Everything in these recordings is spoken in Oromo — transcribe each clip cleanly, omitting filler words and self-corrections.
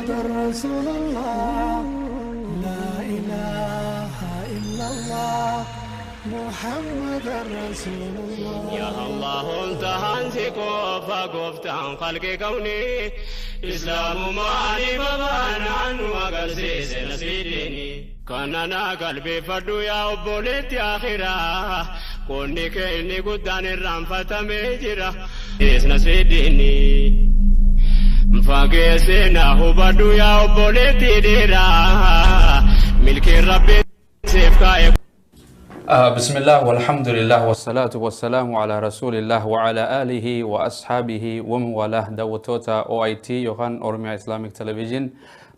محمد رسول الله لا إله إلا الله محمد رسول الله يا الله انتهى قوفا قفتان خلق كوني إسلام مالي بابانا وقسيس نسيديني كاننا قلبي فردو يا أبوليت يا آخرة كوني كإني قدان الرنفة ميجرة إس نسيديني فاقسنا هو بدو يا أبوليت ديرا ملك ربي سيفكا. بسم الله والحمد لله والصلاة والسلام على رسول الله وعلى آله وأصحابه ومن والاه. دعوتوتا OIT يوخان أورميا إسلاميك تلفزيون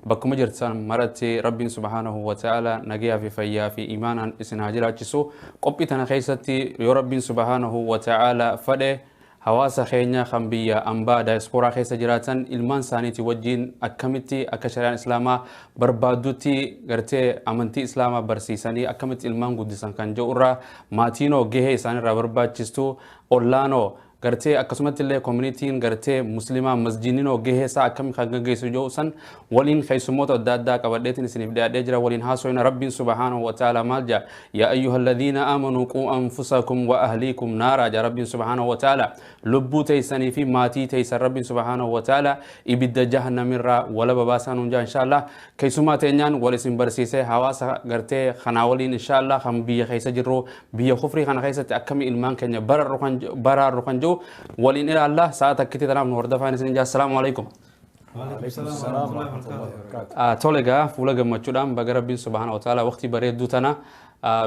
بكم جرتان مرتي ربي سبحانه وتعالى نجيا في فيا في إيمانا إسنهاجرا جسو قبيتنا خيستي يا ربي سبحانه وتعالى فده hawaasa keenya kan biyya ambaa daayispooraa keessa jiraatan ilmaan isaaniitii wajjin akkamitti akka shari'aan islaamaa barbaaddutti gartee amantii islaamaa barsiisanii akkamitti ilmaan guddisan kan jedhu irraa maatiinoo gahee isaanirraa barbaachistu ollaanoo gartee akkasumatti illee koominitiin gartee muslimaa masjiininoo gahee isaa akkami kan gaggeessu jedhu san waliin keessummoota adda addaa qabadheetiin isiniif dhiyaadhee jira waliin haasoyna. Rabbiin subhaanahu wa ta'ala maal jedha? Yaa ayyuha alladhiina aamanuu quu anfusakum wa ahliikum naara jedha Rabbiin subhaanahu wa ta'ala. Lubbuu teessanii fi maatii teessan Rabbiin subhaanahu wa ta'ala ibidda jahannamirraa walaba baasaa nuun jedha. Inshaallah keessummaa teenyaan wal isin barsiisee hawaasa gartee kanaa waliin inshaallah kan biyya keessa jirru biyya kufrii kana keessatti akkami ilmaan keenya baraarru kan jedhu waliin ilaalla. Sa'a takkitti tanaaf nu hordofaan isin jaa. Assalaamu alaikum. Tole egaa fuula gammachuudhaan baga Rabbiin subhaanahu wa ta'ala waqtii bareedduu tana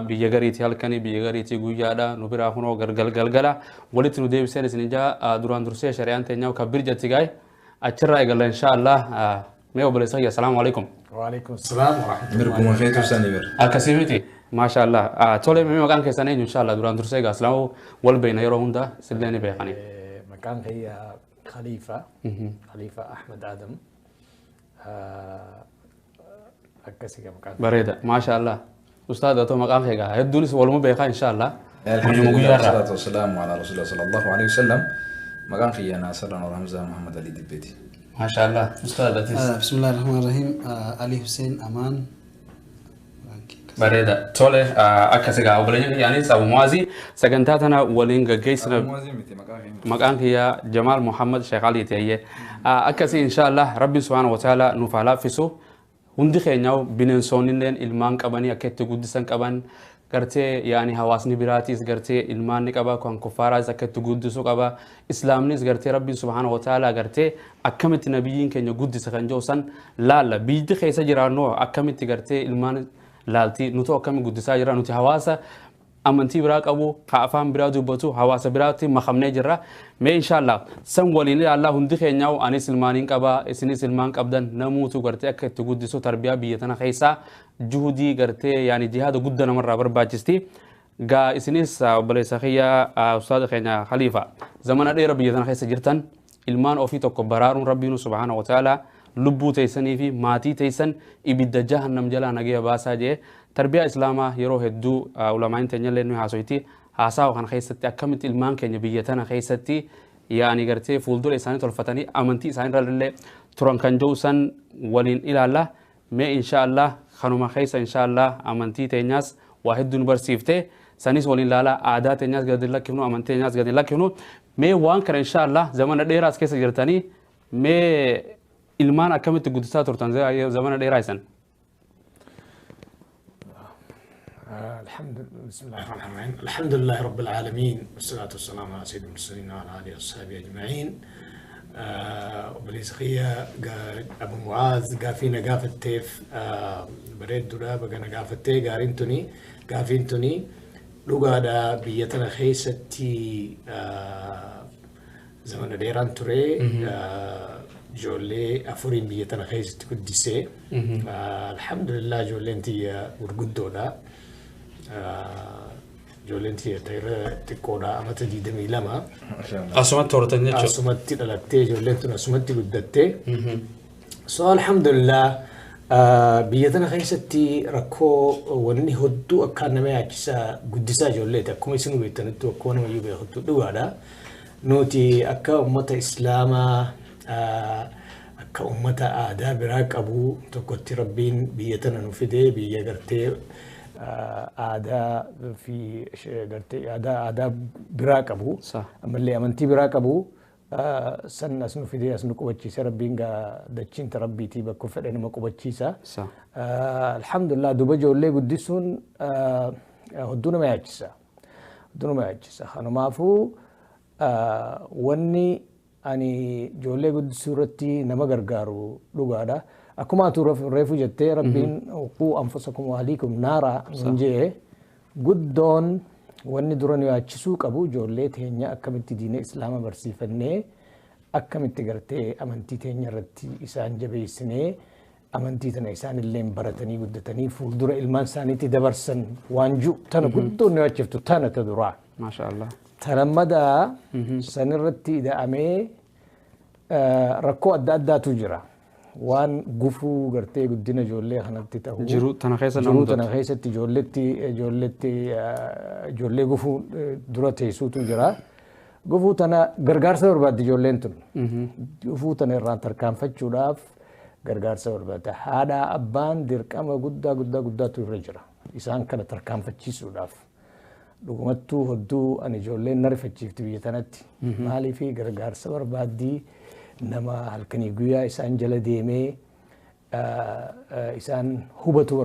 biyya gariitii halkanii biyya gariitii guyyaadha nu biraa kunoo gargal galgala walitti nu deebiseen isin jaa. Duraan dursee shari'aan teenyaa kabbir jetti gaa'e achirraa eegalla inshaallah. Mee obboleessa kiyya, assalaamu alaikum. وعليكم السلام ورحمة الله. Mirguma feetu sani bir. Akkasii miti, maasha Allah. Tole, mee maqaan keessan eenyu inshaallah? Duraan dursee egaa islaamu wal beeyna yeroo hunda sillee ni beekani. مكان هي خليفة خليفة أحمد آدم akkasii maqaan. Bareeda, maasha Allah. Ustaad atoo maqaan kee gaa hedduunis waluma beekaa inshaallah. الحمد Guyyuma لله guyyaarraa. والصلاة والسلام على رسول الله صلى الله عليه وسلم. مقام خيا ناصر نور حمزة محمد علي دبيتي. Maasha Allah. Ustaad atis. بسم الله الرحمن الرحيم، علي حسين أمان. Bareeda. Tole, akkas egaa obboleeyyan kiyyaanis Abu Muwaazii sagantaa tana waliin gaggeessina. Maqaan kiyya Jamaal Muhammad Sheekh Ali ta'ee akkasii inshaallah. Rabbi subhaanahu wa ta'ala nuuf haa laaffisu. Hundi keenya bineensonnilleen ilmaan qabanii akka itti guddisan qaban gartee yaani hawaasni biraatiis gartee ilmaan ni qaba, kan kuffaaraas akka itti guddisu qaba, islaamnis gartee Rabbiin subhaanahu wa ta'ala gartee akkamitti nabiyyiin keenya guddisa kan jedhu san laalla. Biyyi keessa jiraannu akkamitti gartee ilmaan laaltii nuti akkami guddisaa jira? Nuti hawaasa amantii biraa qabu ka afaan biraa dubbatu hawaasa biraatti makamnee jirra. Mee inshaallah san waliin ilaallaa. Hundi keenyaa anis ilmaaniin qaba, isinis ilmaan qabdan, namuutu gartee akka itti guddisu tarbiyaa biyya tana keessaa juhudii gartee yaani jihaada guddaa namarraa barbaachisti. Gaa isinis obboleessa kiyya ustaada keenya Khaliifa zamana dheera biyya tana keessa jirtan ilmaan ofii tokko baraaruun Rabbiinu subhaanahu wa ta'ala lubbuu teessanii fi maatii teessan ibidda jahannam jalaa nagaya baasaa jee. Tarbiyaa islaamaa yeroo hedduu ulamaan teenyallee nu haasoyti. Haasaa kana keessatti akkamitti ilmaan keenya biyya tana keessatti yaani gartee fuuldura isaanii tolfatanii amantii isaanii irra turan kan jiru san waliin ilaalla. Mee inshaallah kanuma keessa inshaallah amantii teenyaas waa hedduu nu barsiifte sanis waliin ilaala. Aadaa teenyaas gadi lakkifnu, amantii teenyaas gadi lakkifnu. Mee waan kana inshaallah zamana dheeraas keessa jirtanii mee ilmaan akkamitti guddisaa turtan zamana dheeraa isan? الحمد بسم الله الرحمن الرحيم، الحمد لله رب العالمين والصلاة والسلام على سيد المرسلين وعلى آله وصحبه أجمعين. Obboleessa kiyya Abu Mu'aaz gaafii na gaafatteef bareedduudha, baga na gaafattee. Gaariin tuni gaafiin tuni dhugaadha. Biyya tana keessatti zamana dheeraan ture, ijoollee afuriin biyya tana keessatti guddisee. Alhamdulillah, ijoolleen tiyya gurguddoodha. Ijoolleen tiyya irra xiqqoodha amata 22. Asumatti hortan jechuudha. Asumatti dhalattee, ijoolleen tun asumatti guddattee. So alhamdulillah, biyya tana keessatti rakkoo wanni hedduu akkaan nama yaachisaa guddisaa ijoolleeti. Akkuma isin beektanitti, akkuma namayyuu beektu, dhugaadha. Nuti akka uummata islaamaa Ka ummata aadaa biraa qabu tokkotti Rabbiin biyya tana nu fidee, biyya gartee aadaa fi gartee aadaa biraa qabu, ammallee amantii biraa qabu san as nu fidee as nu qubachiise. Rabbiin gaa dachiinta Rabbiitii bakka fedhe nama qubachiisa. Alhamdulillah, duba ijoollee guddisuun hedduu nama yaachisa. Hedduu nama yaachisa. Kanumaafuu wanni ani ijoollee guddisuu irratti nama gargaaru dhugaadha. Akkuma atu reefu jettee, Rabbiin "quu anfusakum wa ahliikum naara" nun jee, guddoon wanni dura nu yaachisuu qabu ijoollee teenya akkamitti diina Islaama barsiifannee, akkamitti gartee amantii teenya irratti isaan jabeessinee, amantii tana isaan illee baratanii guddatanii fuuldura ilmaan isaaniitti dabarsan waan jiru tana guddoon nu yaachiftu tana ta duraa. Maasha Allah. Talammadaa sanirratti ida'amee rakkoo adda addaatu jira. Waan gufuu gartee guddina ijoollee kanatti ta'u. Jiruu tana keessa nama Jiruu tana mudatu. keessatti ijoollee gufuu dura teessuutu jira. Gufuu tana gargaarsa barbaaddi ijoolleen tun. Gufuu tana irraan tarkaanfachuudhaaf gargaarsa barbaadda. Haadha abbaan dirqama guddaa guddaa guddaatu irra jira. Isaan kana tarkaanfachiisuudhaaf. Dhugumattuu hedduu ani ijoolleen na rifachiifti biyya tanatti. Maaliif gargaarsa barbaaddii? Nama halkanii guyyaa isaan jala deemee isaan hubatu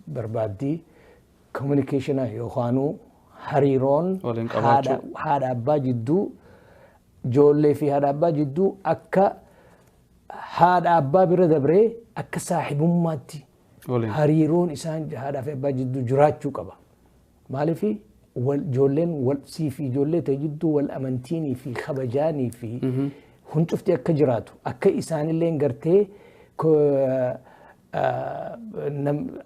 barbaaddii. Communication yookaanuu hariiroon Waliin qabaachuu. Haadha abbaa jidduu, ijoollee fi haadha abbaa jidduu, akka haadha abbaa bira dabree akka saaxibummaatti Waliin. hariiroon isaan haadhaa fi abbaa jidduu jiraachuu qaba. Maaliif ijoolleen wal sii fi ijoollee ta'e jidduu wal amantiinii fi kabajaanii fi huncufti akka jiraatu, akka isaanillee gartee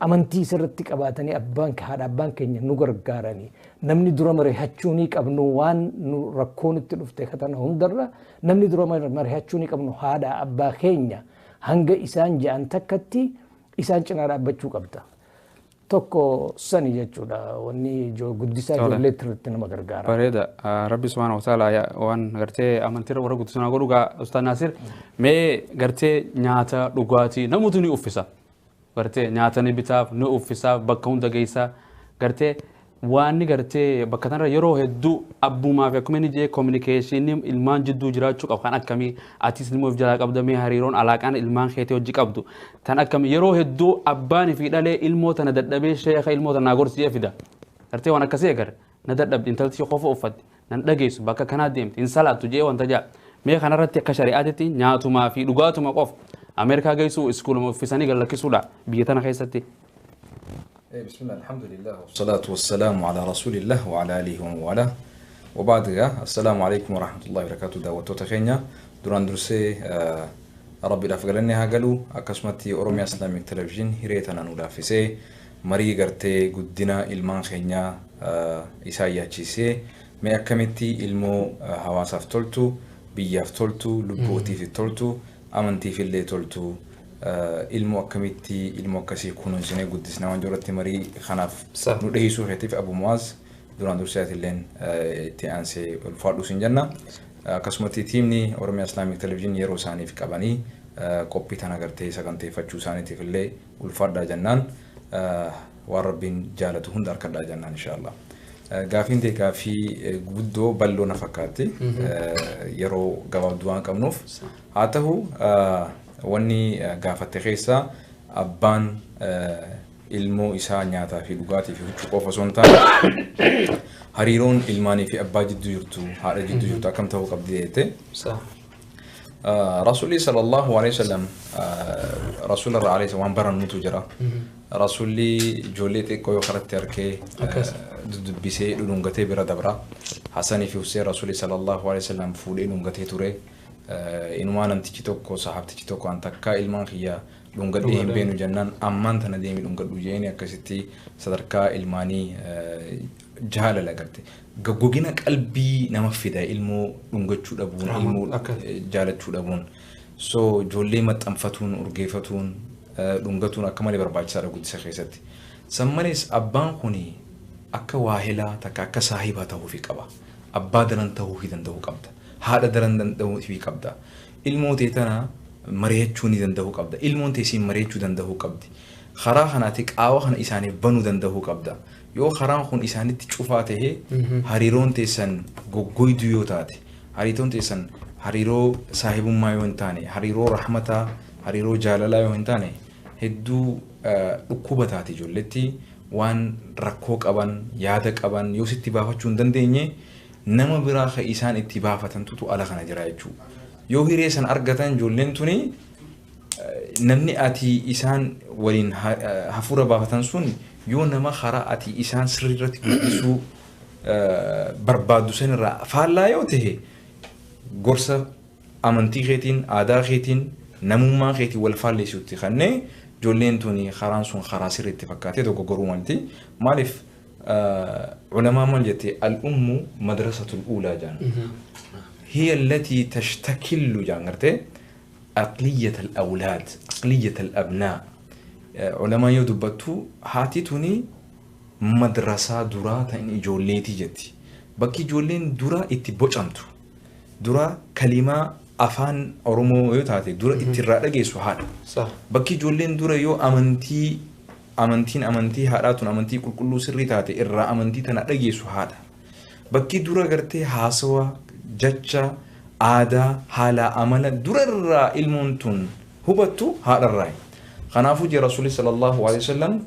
amantii sirriitti qabaatanii, abbaan haadha abbaan keenya nu gargaaranii, namni dura mari'achuu ni qabnu, waan nu rakkoon itti dhufte katana hundarra namni dura mari'achuu ni qabnu haadha abbaa keenya, hanga isaan je'an takkatti isaan cinaa dhaabbachuu qabda. Tokko sani jechuudha wanni guddisaa ijoollee irratti nama gargaara. Bareeda. Rabbi subhaanahu wa ta'ala waan gartee amantiirra warra guddisuu godhu gaa. Ustaaz Naasir, mee gartee nyaata dhugaatii namoota ni uffisa. Gartee nyaata ni bitaaf, ni uffisaaf, bakka hunda geessaa. Gartee waan gartee bakka kanarra yeroo hedduu abbumaa fi akkuma inni jee communication ilmaan jidduu jiraachuu qabu kan akkamii? Atis ilmoo of jalaa qabda, mee hariiroon alaaqaan ilmaan keetii hojii qabdu tan akkamii? Yeroo hedduu abbaan fi dhalee ilmoo tana dadhabee sheeka ilmoo tana naa gorsi fida. Gartee waan akkasii agarre, na dadhabdi intalti, qofa uffatti nan dhageessu, bakka kanaa deemti, hin salaattu jee wanta jaa. Mee kanarratti akka shari'aatitti nyaatumaa fi dhugaatuma qofa Ameerikaa geessuu, iskuuluma uffisanii gad lakkisuudha biyya tana keessatti? بسم الله، الحمد لله والصلاة والسلام على رسول الله وعلى آله ومن والاه وبعد. السلام عليكم ورحمة الله وبركاته. Daawwattoota keenya, duraan dursee Rabbiidhaaf galanni haa galu. Akkasumatti Oromiyaa Islamic Television hiree tana nu laaffisee marii gartee guddina ilmaan keenyaa isaan yaachisee, mee akkamitti ilmoo hawaasaaf toltu, biyyaaf toltu, lubbuutiif toltu, amantiif illee toltu, ilmoo akkamitti ilmoo akkasii kunuunsinee guddisna waan jirutti marii kanaaf nu dhiyeessuu keetiif, Abu Muwaaz, duraan dursee illeen itti aansee ulfaadhu sin jenna. Akkasumatti tiimni Oromiyaa Islamic Television yeroo isaaniif qabanii qophii tana gartee saganteeffachuu isaaniitiif illee ulfaadhaa jennaan, waan Rabbiin jaalatu hunda harkadhaa jennaan inshaallah. Gaafiin ta'e gaafii guddoo bal'oo na fakkaatti yeroo gabaabduu waan qabnuuf. Haa ta'u, wanni gaafatte keessaa abbaan ilmoo isaa nyaataa fi dhugaatii fi huccuu qofa osoo hin taane, hariiroon ilmaanii fi abbaa jidduu jirtu, haadha jidduu jirtu akkam ta'uu qabdi jette. Rasuulli sallallahu alaihi wasallam, rasuula irraa alayhi waan barannutu jira. Rasuulli ijoollee xiqqoo yoo karatti harkee dubbisee dhudhungatee bira dabra. Hasanii fi Hussein Rasuulli sallallahu alaihi wasallam fuudhee dhungatee ture. Inumaa namtichi tokko, sahaabtichi tokko, an takkaa ilmaan kiyya dhungadhee hin beenu jennaan, ammaan tana deemi dhungadhu jeeni. Akkasitti sadarkaa ilmaanii jaalala garte. Gogina qalbii nama fida ilmoo dhungachuu dhabuun, ilmoo jaalachuu dhabuun. So ijoollee maxxanfatuun, urgeeffatuun, dhungatuun akka malee barbaachisaadha guddisa keessatti. San malees abbaan kuni akka waahilaa takka akka saahibaa ta'uufii qaba. Abbaa daran ta'uufii danda'uu qabda. Haadha daran danda'uufii qabda. Ilmoo ta'e tana mari'achuu ni danda'uu qabda. Ilmoon teessiin mari'achuu danda'uu qabdi. Karaa kanaati qaawa kana isaaniif banuu danda'uu qabda. Yoo karaan kun isaanitti cufaa ta'e hariiroon teessan goggoyduu yoo taate, hariiroon teessan hariiroo saahibummaa yoo hin taane, hariiroo rahmataa, hariiroo jaalalaa yoo hin taane hedduu dhukkuba taate ijoolletti waan rakkoo qaban, yaada qaban yoo sitti baafachuu hin dandeenye nama biraa ka isaan itti baafatantutu ala kana jira jechuudha. Yoo hiree san argatan ijoolleen tuni namni ati isaan waliin hafuura baafatan sun yoo nama karaa ati isaan sirriirratti guddisuu barbaaddu sanirraa faallaa yoo ta'e gorsa amantii keetiin, aadaa keetiin, namummaa keetiin wal faalleessuutti kannee ijoolleen tuni karaan sun karaa sirriitti fakkaatee dogoggoruu malti. Maaliif ulamaa maal jette al-ummu madrasatul uulaa jaan. هي التي تشتكل جانرتي عقلية الأولاد، عقلية الأبناء. علماء يدبتو هاتي توني مدرسة درا تاني جوليتي جتي. بكي جولين درا اتبوچانتو. درا كلمة أفان أورمو يوتاتي درا اترا سوهاد. صح. بكي جولين درا يو أمنتي أمنتين أمنتي هاراتون أمنتي كل كل سري تاتي إرا أمنتي تنا رجي سوهاد. بكي درا قرتي هاسوا جتشا عادة حالة عمل درر علمون هبتو هذا الرأي. خنافو جي رسول صلى الله عليه وسلم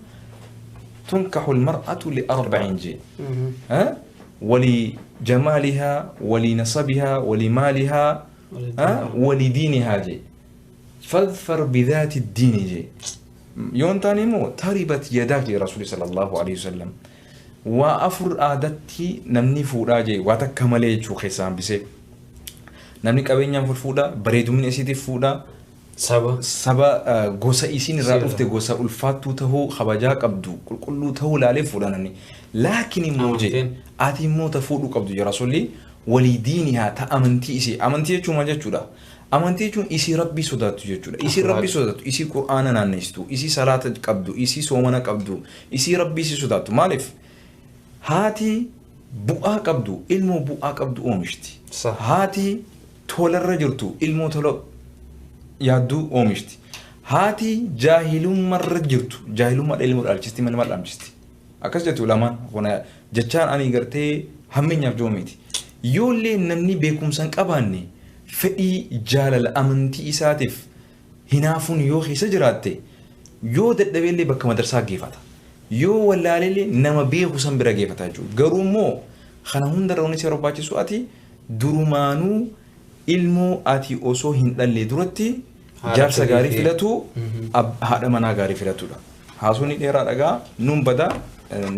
تنكح المرأة لأربعين جي ها ولجمالها ولنسبها ولمالها ها ولدينها جي فاظفر بذات الدين جي يون تاني مو تربت يداك رسول صلى الله عليه وسلم وأفر عادتي نمني فوراجي واتكملي شو خسام بسي نمني كابين يام فودا بريدو من إسيتي فودا سبا غوسا إسين رأفت غوسا ألفاتو تهو خبجا قبدو كل كله تهو لالي فودا نمني لكن موجي آتي مو تفودو قبدو يا رسولي ولدينها تأمنتي إسي أمنتي شو ما جتشودا أمنتي شو إسي ربي صداتو جتشودا إسي ربي صداتو إسي قرآن نانستو إسي صلاة قبدو إسي صومنا قبدو إسي ربي إسي صداتو مالف هاتي بؤا قبدو علمو بؤا قبدو أومشتي صح. هاتي تولر رجلتو علمو تولر يادو أومشتي هاتي جاهلون مر رجلتو جاهلون مر علمو الألشتي من مر الأمشتي أكاس جتو لمان هنا جتشان أني قرتي همين يبجوميتي يولي نمني بيكم سنك أباني فئي جالل أمنتي إساتف هنافون يوخي سجراتي يو ددبيلي بك مدرسة جيفاتا yoo wallaalele nama beeku san bira geeffataa jechuudha. Garuu immoo kana hundarra wanni si barbaachisu ati durumaanuu ilmoo ati osoo hin dhalle duratti jaarsa gaarii filatu haadha manaa gaarii filatudha. Haasonni dheeraa dhagaa nuun badaa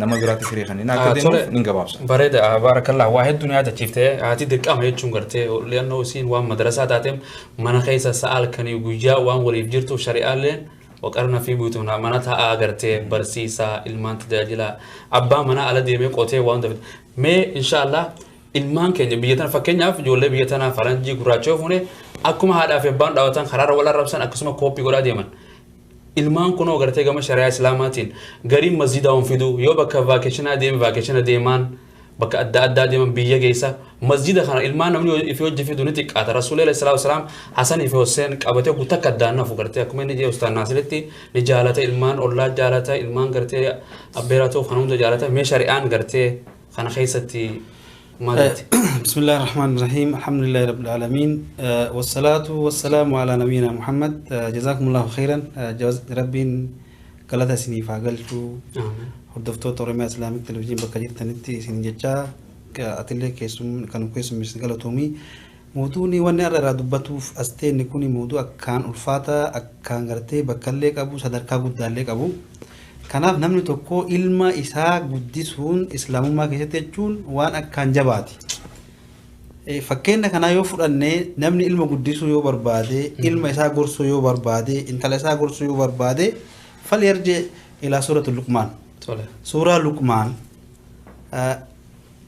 nama biraatti firee kanneen akka deemuuf ni gabaabsa. Bareeda baarakallah waa hedduun yaadachiiftee haati dirqama jechuun gartee li'annoo isiin waan madrasaa taateef mana keessa sa'a halkanii guyyaa waan waliif jirtuuf shari'aalleen وقرنا في بيوتنا مناتها أجرتي برسيسا إلمان تداجلا أبا منا على ديمي قوتي وان دفت مي إن شاء الله إلمان كن بيتنا فكنا في جولة بيتنا فرنجي قراتشوفونه أكما هذا في بان دعوتان خرار ولا ربسان أكسما كوبي قرا ديمن إلمان كنوا أجرتي كم شريعة إسلاماتين غريم مسجدهم فيدو يو بك فاكيشنا ديم فاكيشنا ديمان بك أدى أدى ديمان بيجا جيسا مسجد خنا إلمان نمني في وجه في دونتك أتى رسول الله صلى الله عليه وسلم حسن في حسين كابته قلت كدانا فكرته أكمل نجي أستاذ ناصرتي نجالته إلمان الله جالته إلمان قرته أبيراتو خنوم جالته مشاريان قرته خنا خيستي مالتي. بسم الله الرحمن الرحيم الحمد لله رب العالمين والصلاة والسلام على نبينا محمد جزاكم الله خيرا ربي قلت سني فاقلتو hordoftoota Oromiyaa Islaamik Televiziyoon bakka jirtanitti isin jechaa atillee keessum kan keessummeessin galatoomii mootuun wanni irra irraa dubbatuuf as ta'e kun mootuu akkaan ulfaataa akkaan gartee bakkallee qabu sadarkaa guddaallee qabu. Kanaaf namni tokko ilma isaa guddisuun islaamummaa keessatti jechuun waan akkaan jabaati. Fakkeenya kanaa yoo fudhanne namni ilma guddisuu yoo barbaade ilma isaa gorsuu yoo barbaade intala isaa gorsuu yoo barbaade falyarji ilaa suuratul Luqmaan. Suuraa Luqmaan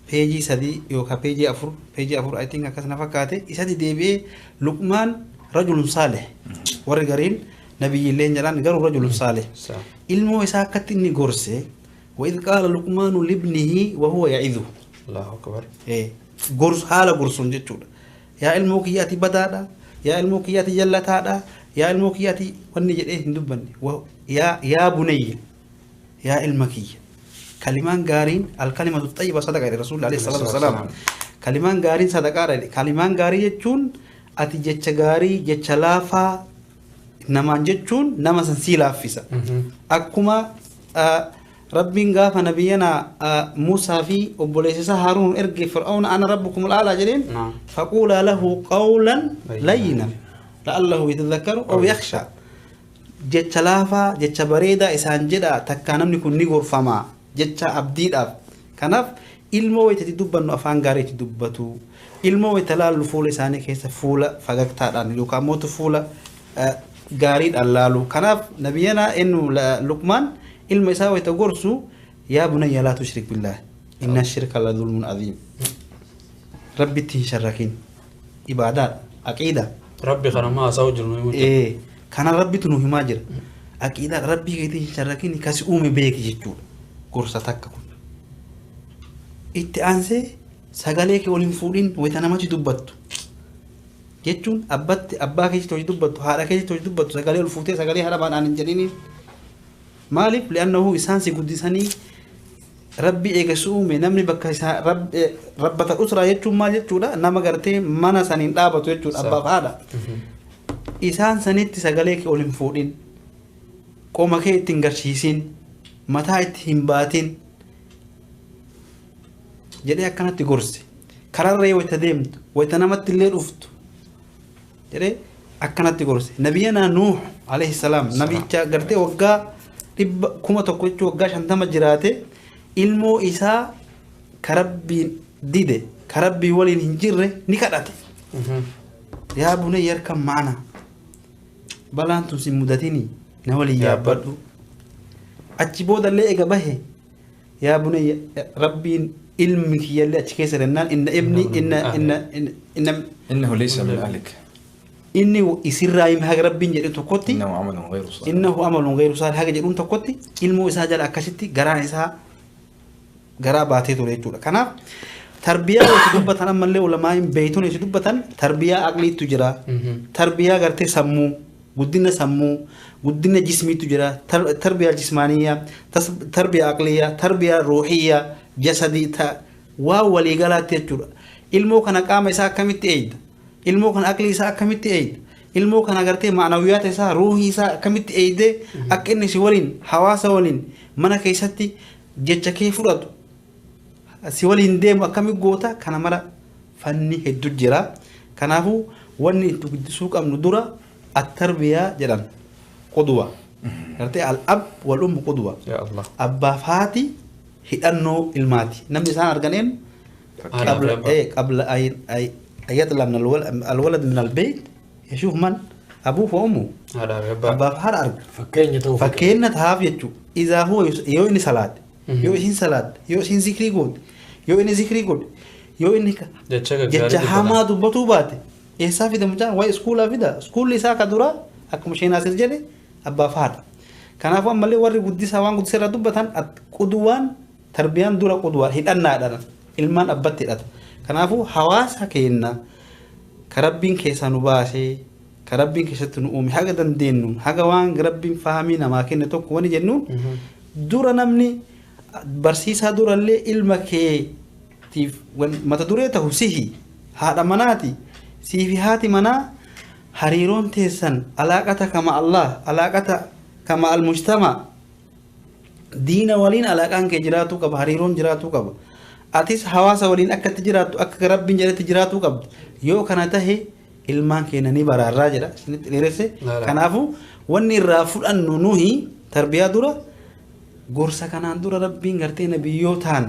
peejii 3 yookaan peejii 4 I think akkas na fakkaate isatti deebi'ee Luqmaan rajulun saalih warri gariin nabiyyiillee jedhan garuu rajulun saalih ilmoo isaa akkatti inni gorse wa idh qaala Luqmaanu libnihi wa huwa ya'iduhu. Allahu akbar. Gorsu haala gorsuun jechuudha. Yaa ilmoo kiyya ati badaadha, yaa ilmoo kiyya ati jallataadha, Yaa ilmoo kiyyaati wanni jedhee hin dubbanne. Yaa bunayya yaa ilma kiyya. Kalimaan gaariin alkalimatu xayyiba sadaqa jedhe Rasuulli alayhi salaatu wasalaam. Kalimaan gaariin sadaqaadha jedhe. Kalimaan gaarii jechuun ati jecha gaarii jecha laafaa namaan jechuun nama san sii laaffisa. Akkuma Rabbiin gaafa nabiyyana Muusaa fi obboleessa isaa Haaruun erge Fir'aawna ana rabbukum al'aalaa jedheen faquulaa lahu qawlan layyinan la'allahu yatadhakkaru aw yakhsha. Jecha laafaa jecha bareedaa isaan jedha takkaa namni kun ni gorfamaa jecha abdiidhaaf. Kanaaf ilmoo wayitatti dubbannu afaan gaariitti dubbatu. Ilmoo wayita laallu fuula isaanii keessa fuula fagagtaadhaan yookaan mootu fuula gaariidhaan laalu. Kanaaf nabiyyana innu Luqmaan ilma isaa wayita gorsu yaa bunayya laa tushrik billaah inna shirka la zulmun aziim. Rabbitti hin sharrakin ibaadaadha aqiida. Rabbi kana maa haasa'u jiru. Kana rabbitu nu himaa jira. Aqiidaa rabbii keetii hin sharrakin kasi uume beeki jechuudha. Gorsa takka kun. Itti aansee sagalee kee ol hin fuudhin wayita namatti dubbattu. Jechuun abbatti abbaa keetti hojii dubbattu haadha keetti hojii dubbattu sagalee ol fuutee sagalee haadha baadhaan hin jedhiniin. Maaliif li'annahu isaan si guddisanii rabbi eegasu uume namni bakka isaa rabbata usraa jechuun maal jechuudha nama gartee mana saniin dhaabatu jechuudha abbaaf haadha. Isaan sanitti sagalee kee ol hin fuudhin qoma kee itti hin garsiisin mataa itti hin baatin jedhee akkanatti gorse. Kararra wayita deemtu wayita namatti illee dhuftu jedhee akkanatti gorse. Nabiyyanaa Nuuh alayhi salaam nabicha gartee waggaa 100 jechuun waggaa 50 jiraate ilmoo isaa karabbiin dide karabbii waliin hin jirre ni kadhate. Yaa bunayya irkam ma'ana balaan tun si mudatini na waliin yaabbadhu. Achi boodallee ega bahe yaa bunayya rabbiin ilmi kiyyallee achi keessa jennaan inna ibni inna inna inna innahu laysa min ahlik inni isirraa hime haga rabbiin jedhe tokkotti innahu amalun ghayru saalih haga jedhuun tokkotti ilmoo isaa jala akkasitti garaan isaa garaa baatee ture jechuudha. Kanaaf tarbiyaa itti dubbatan ammallee ulamaa'iin beeytuun itti dubbatan tarbiyaa aqliitu jira. Tarbiyaa gartee sammuu guddina sammuu guddina jismiitu jira. Tarbiyaa jismaaniyyaa tarbiyaa aqliyyaa tarbiyaa ruuhiyyaa jasadii waa waliigalaatti jechuudha. Ilmoo kana qaama isaa akkamitti eeyda? Ilmoo kana aqlii isaa akkamitti eeyda? Ilmoo kana gartee ma'anawiyaata isaa ruuhii isaa akkamitti eeydee akka inni si waliin hawaasa waliin mana keessatti jecha kee fudhatu si waliin deemu akkamitti goota kana mara fanni hedduu jira. Kanaafuu wanni itti guddisuu qabnu dura at-tarbiyaa jedhan qudwa. Gartee al-ab wal ummu qudwa. Abbaaf haati hidhannoo ilmaati. Namni isaan arganeen qabla ay يطلع من الولد من البيت يشوف من أبوه وأمه. أباه هذا أرجع. فكين تهاف يجو إذا هو يو إني صلاة يو إني صلاة يو إني ذكري قد يو إني ذكري قد يو إني جهما دبتو بات إحساس في دمجان واي سكول أفيدا سكول ليسا كدورا أكم شيء ناس جلي أباه هذا كان أفهم ملي وري قدي سوان قد سر دبتان قدوان تربيان دورا قدوان هيدنا هذا ilmaan abbatti hidhata. Kanaafuu hawaasa keenya ka rabbiin keessaa nu baasee ka rabbiin keessatti nu uume haga dandeenyu haga waan rabbiin fahamii namaa kenne tokko wani jennuun dura namni barsiisaa durallee ilma keetiif mata duree ta'u sihi haadha manaati siifi haati manaa hariiroon teessan alaaqata kama Allah alaaqata kama almujtama diina waliin alaaqaan kee jiraatuu qaba hariiroon jiraatuu qaba. Atis hawaasa waliin akkatti jiraattu akka rabbiin jedhetti jiraatuu qabdu yoo kana tahe ilmaan keenya ni baraarraa jedha isinitti dheeresse. Kanaafuu wanni irraa fudhannu nuhi tarbiyaa dura gorsa kanaan dura rabbiin gartee nabiyyootaan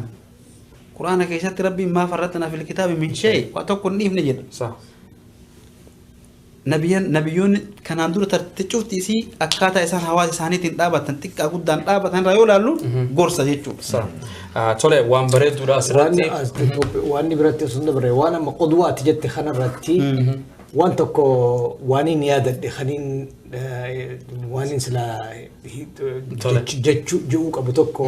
quraana keessatti rabbiin maa farratnaa fil kitaabi min shay waa tokko hin dhiifne jedha. Nabiyyoonni kanaan dura tarte cufti isii akkaataa isaan hawaasa isaaniitiin dhaabatan xiqqaa guddaan dhaabatan irraa yoo ilaallu gorsa jechuudha. Tole waan bareeduudha asirratti. Waan biratti osoo hin dabarre waan amma qodwaati jette kanarratti waan tokko waan hin yaadadhe kaniin waan hin silaa jechuu ji'uu qabu tokko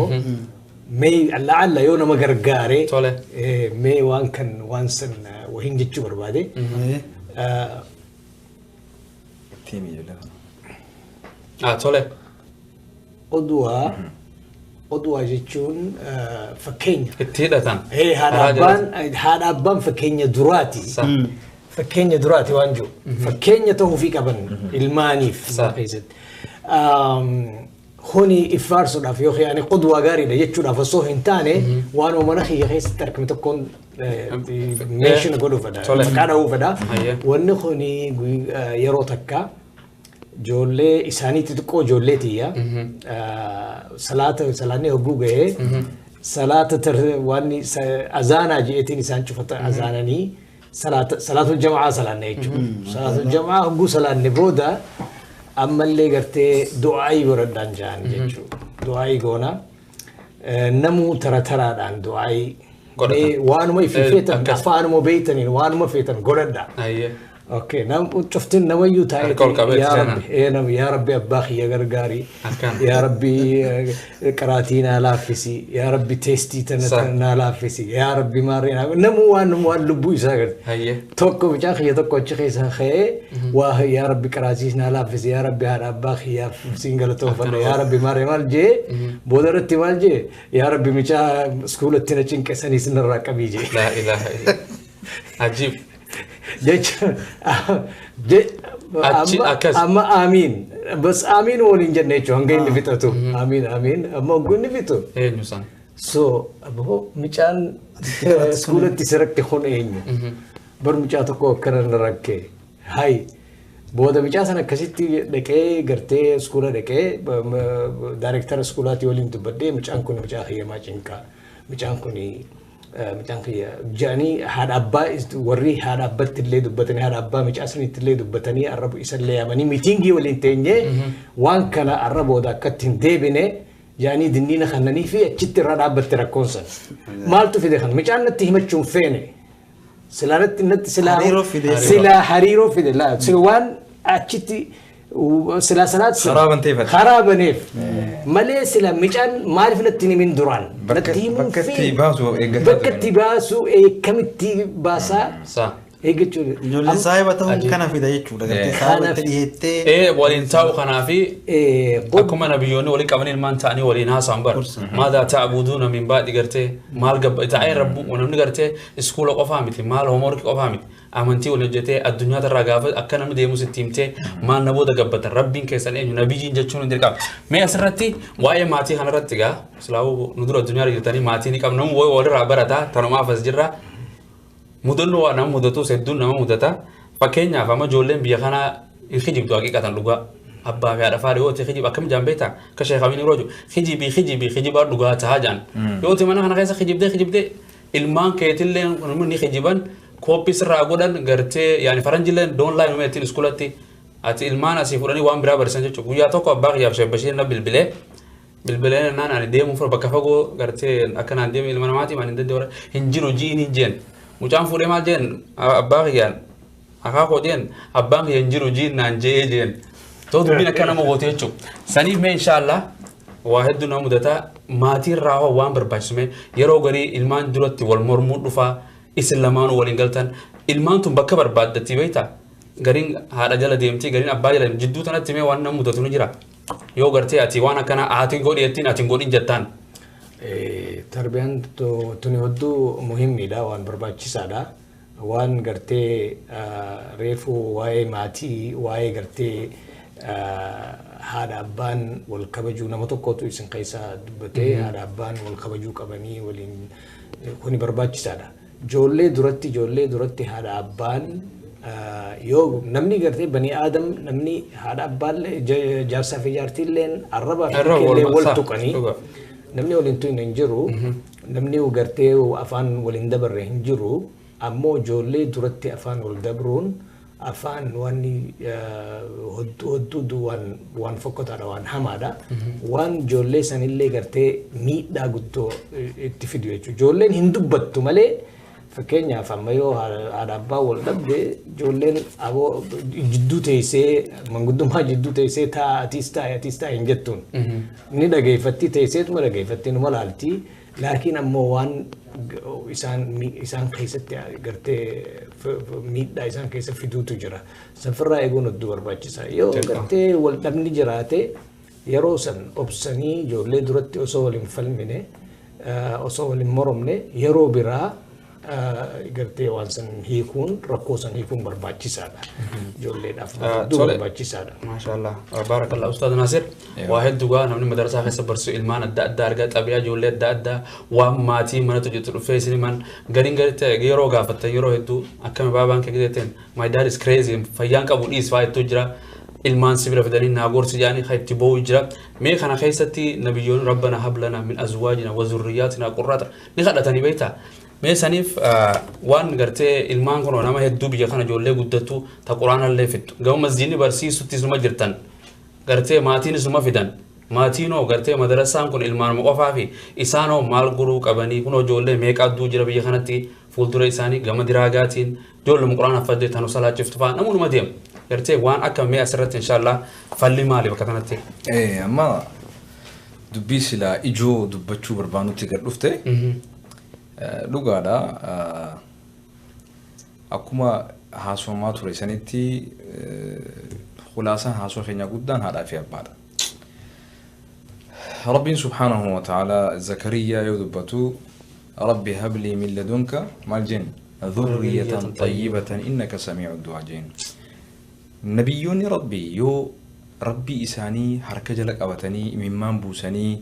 mee la'alla yoo nama gargaare mee waan kan waan san wahin jechuu barbaade. Itti himi ijoollee kana. Tole. Qudwaa jechuun fakkeenya. Itti hidhatan. Haadha abbaan fakkeenya duraati. Fakkeenya duraati waan jiru. Fakkeenya ta'uufii qaban ilmaaniif keessatti. Kuni iffaarsuudhaaf yookiin ani qudwaa gaariidha jechuudhaaf osoo hin taane waan mana kiyya keessatti argame tokkoon meeshina godhuu fedha. Maqaa dhahuu fedha. Wanni kuni yeroo takka ijoollee isaanii xixiqqoo ijoollee tiyya salaanni hogguu gahee salaata waan azaanaa je'eetiin isaan cufata azaananii salaatul jama'aa salaanne jechuudha. Salaatul jama'aa hogguu salaanne booda ammallee gartee du'aayii godhadhaan ja'an jechuudha. Du'aayii goona. Namuu tara taraadhaan du'aayii waanuma ifi feetan afaanuma beeytaniin waanuma feetan godhadha. Okay, nam cuftin namayyuu taa'ee yaa Rabbi abbaa kiyya gargaari, yaa Rabbi qaraatii naa laaffisi, yaa Rabbi teestii tana naa laaffisi, yaa Rabbi maarree naa namuu waan lubbuu isaa garte. Tokko mucaa kiyya tokko achi keessa ka'ee waa yaa Rabbi qaraatii naa laaffisi, yaa Rabbi haadha abbaa kiyyaaf siin galatoonfadha, yaa Rabbi maarree maal jee booda irratti maal jee yaa Rabbi mucaa iskuulatti na cinqesanii sinirraa qabii jee. Laa ilaaha illa. Ajiib. Amma amiin bas amiin waliin jenne jechuun hanga inni fixatu amiin amiin amma hogguu inni fixu. Eenyu san. So aboo mucaan iskuulatti si rakke kun eenyu bar mucaa tokko akkana na rakke hay booda mucaa sana akkasitti dhaqee gartee iskuula dhaqee daayirektara iskuulaatii waliin dubbadhee mucaan kun mucaa kiyyamaa cinqaa mucaan kun mucaan kiyya jedhanii haadha abbaa warri haadha abbaatti illee dubbatanii haadha abbaa mucaa sanitti illee dubbatanii arraba isallee yaamanii miitingii waliin teenyee waan kana arra booda akkatti hin deebine jedhanii dinniina kannanii fi achitti irra dhaabbatte rakkoon san. Maaltu fide kana mucaan natti himachuun feene silaa natti silaa hariiroo fide waan achitti silaa salaat karaa baneef malee sila mucaan maaliif natti himin duraan natti himuun fi bakka itti baasu akkamitti baasaa eeggachuu Ijoolleen saahiba ta'uun kana fida jechuudha. Gartee saahiba itti dhiyeettee. Waliin taa'u kanaafi akkuma nabiyyoonni waliin qaban ilmaan ta'anii waliin haasa'an bara. Maadaa ta'buduuna min baadhi gartee maal gabba taa'ee rabbu namni gartee iskuula qofaa miti maal hoomworkii qofaa miti amantii waliin hojjetee addunyaa irraa gaafa akka namni deemu sitti himtee maal namoota gabbatan rabbiin keessan eenyu nabiyyiin jechuun hin dirqama. Mee asirratti waa'ee maatii kanarratti gaa silaawuu nu dura addunyaa jirtanii maatii ni qabna namni walirraa barataa tanumaaf as jirra. Mudannoo waa nama mudatu hedduun nama mudata. Fakkeenyaaf amma ijoolleen biyya kanaa hin kijibdu haqiiqatan dhugaa. Abbaa fi haadha fa'aa yoo ta'e kijib akkam jaan beektaa akka sheekh Amiin yeroo jiru kijibii kijibii kijibaa dhugaa tahaa jaan. Yoo ta'e mana kana keessa kijibdee kijibdee ilmaan keetillee namni kijiban kooppii sirraa godhan gartee yaani faranjillee doon laayin uumee ittiin iskuulatti ati ilmaan asii fudhanii waan biraa barsiisan jechuudha. Guyyaa tokko abbaa kiyyaaf sheekh Bashiir na bilbilee bilbilee naan ani deemuu fura bakka fagoo gartee akka naan deemu ilma namaatii maan hin danda'u hin jiru ji'iin hin jeen. Mucaan fuudhee maal jeen abbaa kiyyaan akaakoo jeen abbaan kiyya hin jiru jiin naan je'ee jeen. Too dubbiin akka nama goote jechuudha. Saniif mee inshaallah waa hedduu nama mudataa maatiirraa hoo waan barbaachisu mee yeroo garii ilmaan duratti wal mormuu dhufaa isin lamaanuu waliin galtan ilmaan tun bakka barbaaddatti beektaa gariin haadha jala deemti gariin abbaa jala deemti jidduu tanatti mee waan nama mudatu ni jira. Yoo gartee ati waan akkana ati godhi jettiin ati hin godhin jettaan. Tarbiyaan tuni hedduu muhimmiidha waan barbaachisaadha. Waan gartee reefu waa'ee maatii waa'ee gartee haadha abbaan wal kabajuu nama tokkotu isin keessaa dubbatee haadha abbaan wal kabajuu qabanii waliin kuni barbaachisaadha. Ijoollee duratti haadha abbaan yoo namni gartee bani aadam namni haadha abbaan jaarsaa fi jaartiilleen arrabaa fi wal tuqanii namni waliin tuqne hin jiru namni gartee afaan waliin dabarre hin jiru ammoo ijoollee duratti afaan wal dabruun afaan waan hedduu waan fokkotaadha waan hamaadha waan ijoollee sanillee gartee miidhaa guddoo itti fidu jechuudha. Ijoolleen hin dubbattu malee fakkeenyaaf amma yoo haadha abbaa wal dhabde ijoolleen aboo jidduu teessee manguddummaa jidduu teessee taa atiis taa'e atiis taa'e hin jettuun. Ni dhageeffatti teesseetuma dhageeffatti numa laalti laakiin ammoo waan isaan keessatti gartee Miidhaa isaan keessa fiduutu jira. Sanfirraa eeguun hedduu barbaachisaa. Yoo gartee wal dhabni jiraate yeroo san obsanii ijoollee duratti osoo wal hin falmine, osoo wal hin moromne, yeroo biraa gartee waan san hiikuun, rakkoo san hiikuun barbaachisaadha. Ijoolleedhaaf hedduu barbaachisaadha. Maashaallah. Baarakallah Ustaaz Naasir. Waa hedduu gaa namni madarsaa keessa barsiisu ilmaan adda addaa argaa, xabiyaa ijoollee adda addaa, waan maatii manatti hojjetu dhufee isin himan, gariin garitti yeroo gaafattan yeroo hedduu akkami baabaan kee jetteen, "My dad is crazy, fayyaan qabu dhiis" fa'aa hedduu jira. Ilmaan sibira fidanii naa gorsi jedhanii kan itti boo'u jira. Mee kana keessatti nabiyyoonni "ربنا هب لنا من أزواجنا وذرياتنا قرة" ni kadhatanii beektaa. Mee saniif waan gartee ilmaan kun nama hedduu biyya kana ijoollee guddattu ta quraanallee fixxu. Gama masjiidni barsiisutti isuma jirtan. Gartee maatiin isuma fidan. Maatiinoo gartee madarasaan kun ilmaanuma qofaa fi isaanoo maal guruu qabanii? Kun ijoollee meeqa adduu jira biyya kanatti fuuldura isaanii gama diraagaatiin, ijoolluma quraana affadde tanu salaachiftu fa'aa namoonni deemu. Gartee waan akka mee asirratti inshaallah falli maali bakka kanatti? Amma dubbii silaa ijoo dubbachuu barbaadutti gad dhufte dhugaadha. Akkuma haasomaa ture sanitti, khulaasaan haasoo keenya guddaan haadhaa fi abbaadha. Rabbiin subhaanahu wa ta'ala Zakariyaa yoo dubbatu, "رب هب لي من لدنك" maal jeen, "ذرية طيبة إنك سميع الدعاء" jeen. Nabiyyoonni Rabbii yoo Rabbii isaanii harka jala qabatanii imimmaan buusanii,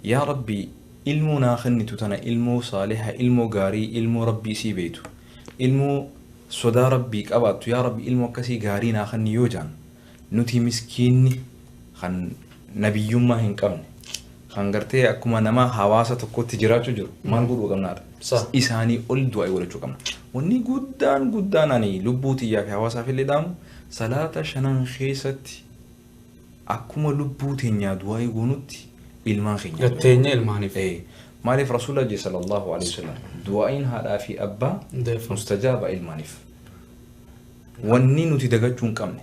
"Yaa Rabbi, ilmoo naa kennitu tana, ilmoo saaliha, ilmoo gaarii, ilmoo Rabbii isii beeytu, ilmoo sodaa Rabbii qabaattu, yaa Rabbi, ilmoo akkasii gaarii naa kenni" yoo jaan, nuti miskiinni kan nabiyyummaa hin qabne, kan gartee akkuma nama hawaasa tokkotti jiraachuu jiru, maal godhuu qabnaadha? Isaanii ol du'aa godhachuu qabna. Wanni guddaan guddaan ani lubbuu xiyyaa fi hawaasaaf illee dhaamu, salaata shanan keessatti akkuma lubbuu teenyaa du'aa goonutti ilmaan keenya. Gatteenya ilmaaniif. Maaliif Rasuula jee sallallahu alaihi wasallam, du'aa'iin haadhaa fi abbaa mustajaaba ilmaaniif. Wanni nuti dagachuu hin qabne.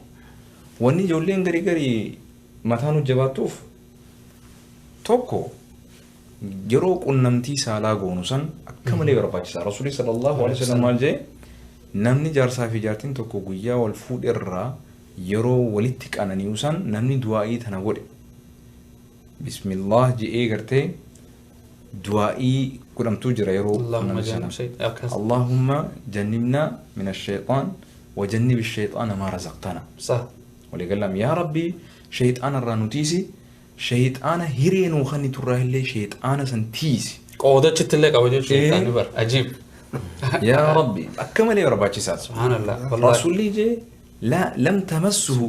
Wanni ijoolleen garii garii mataa nu jabaattuuf tokko, yeroo qunnamtii saalaa goonu san akka malee barbaachisaa. Rasuulli sallallahu alaihi wasallam maal jee? Namni jaarsaa fi jaartiin tokko guyyaa wal fuudherraa yeroo walitti qanani'u san namni du'aa'ii tana godhe, bismillah je'ee gartee du'aa'ii godhamtuu jira yeroo "اللهم جنبنا من الشيطان وجنب الشيطان ما رزقتنا". Waliigalam, yaa Rabbii, shayxaana irraa nu tiisi, shayxaana hiree nuu kan turraa illee shayxaana san tiisi. Qoodachitti illee qaba jechuudha bar ajiib. Yaa Rabbi, akka malee barbaachisaadha. Subhaanallah. Rasuulli jee, لا لم تمسه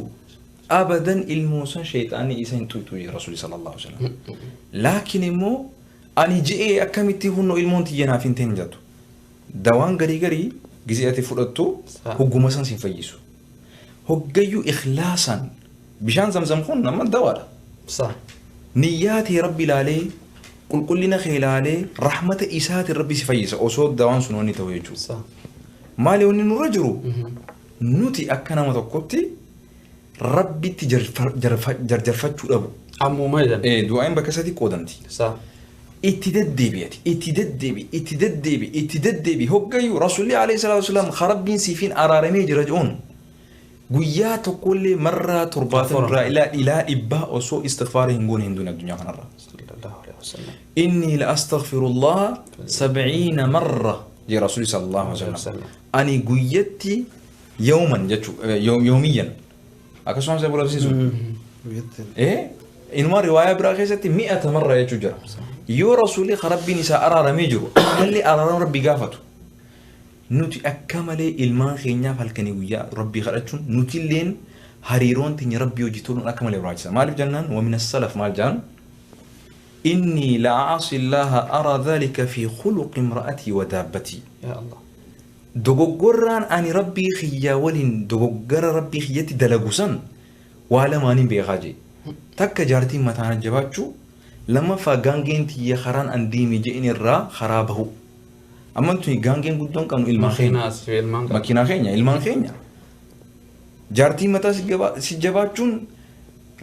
أبدا, ilmoo san shayxaanni isa hin tuqxu Rasuulli sallallahu alaihi wasallam. Laakiin immoo ani je'ee akkamitti hunnoo ilmoon tiyya naaf hin ta'in jettu. Dawaan garii garii gizee ati fudhattu hogguma san sin fayyisu. Hoggayyuu ikhlaasaan bishaan Zamzam kun nama dawaadha. Niyyaa tee Rabbi ilaalee, qulqullina kee ilaalee, rahmata isaatiin Rabbi si fayyisa osoo dawaan sun wanni ta'u jechuudha. Maali wanni nurra jiru? Nuti akka nama tokkotti Rabbitti jarjarfachuu dhabu. Ammuma jedhan. Du'aan bakka sadii qoodamti. Itti deddeebi'ati, itti deddeebi, itti deddeebi, itti deddeebi. Hoggayyuu Rasuulli alayhi salaatu wasalaam Rabbiin siifiin araaramee jira jedhuun guyyaa tokkollee marraa 70 irraa ilaa 100 osoo istighfaara hin goone hin duune addunyaa kanarra. "إني لأستغفر الله 70 مرة" jee Rasuulli sallallahu alaihi wasallam. Ani guyyatti yawman jechuu yoomiyan akkasumas isa barsiisu. Inuma riwaayaa biraa keessatti 100 مرة jechuu jira. Yoo Rasuulli Rabbiin isaa araaramee jiru ammallee araarama Rabbi gaafatu. Nuti akka malee ilmaan keenyaaf halkanii guyyaa Rabbii kadhachuun, nuti illeen hariiroon teenya Rabbii hojii toluun akka malee barbaachisa. Maaliif jennaan, ومن السلف maal jaan? "إني لأعصي الله أرى ذلك في خلق امرأتي ودابتي." Yaa Allah. Dogoggorraan ani Rabbii kiyyaa waliin dogoggora Rabbii kiyyatti dalagu san waa lamaaniin beekaa jee. Takka jaartiin mataan jabaachuu, lammaffaa gaangeen tiyya karaan an deeme je'in irraa karaa bahu. Amma tuni gaangeen guddoon qabnu ilmaan keenya. Makiinaa fi ilmaan qaba. Makiinaa keenya, ilmaan keenya. Jaartiin mataa si jabaachuun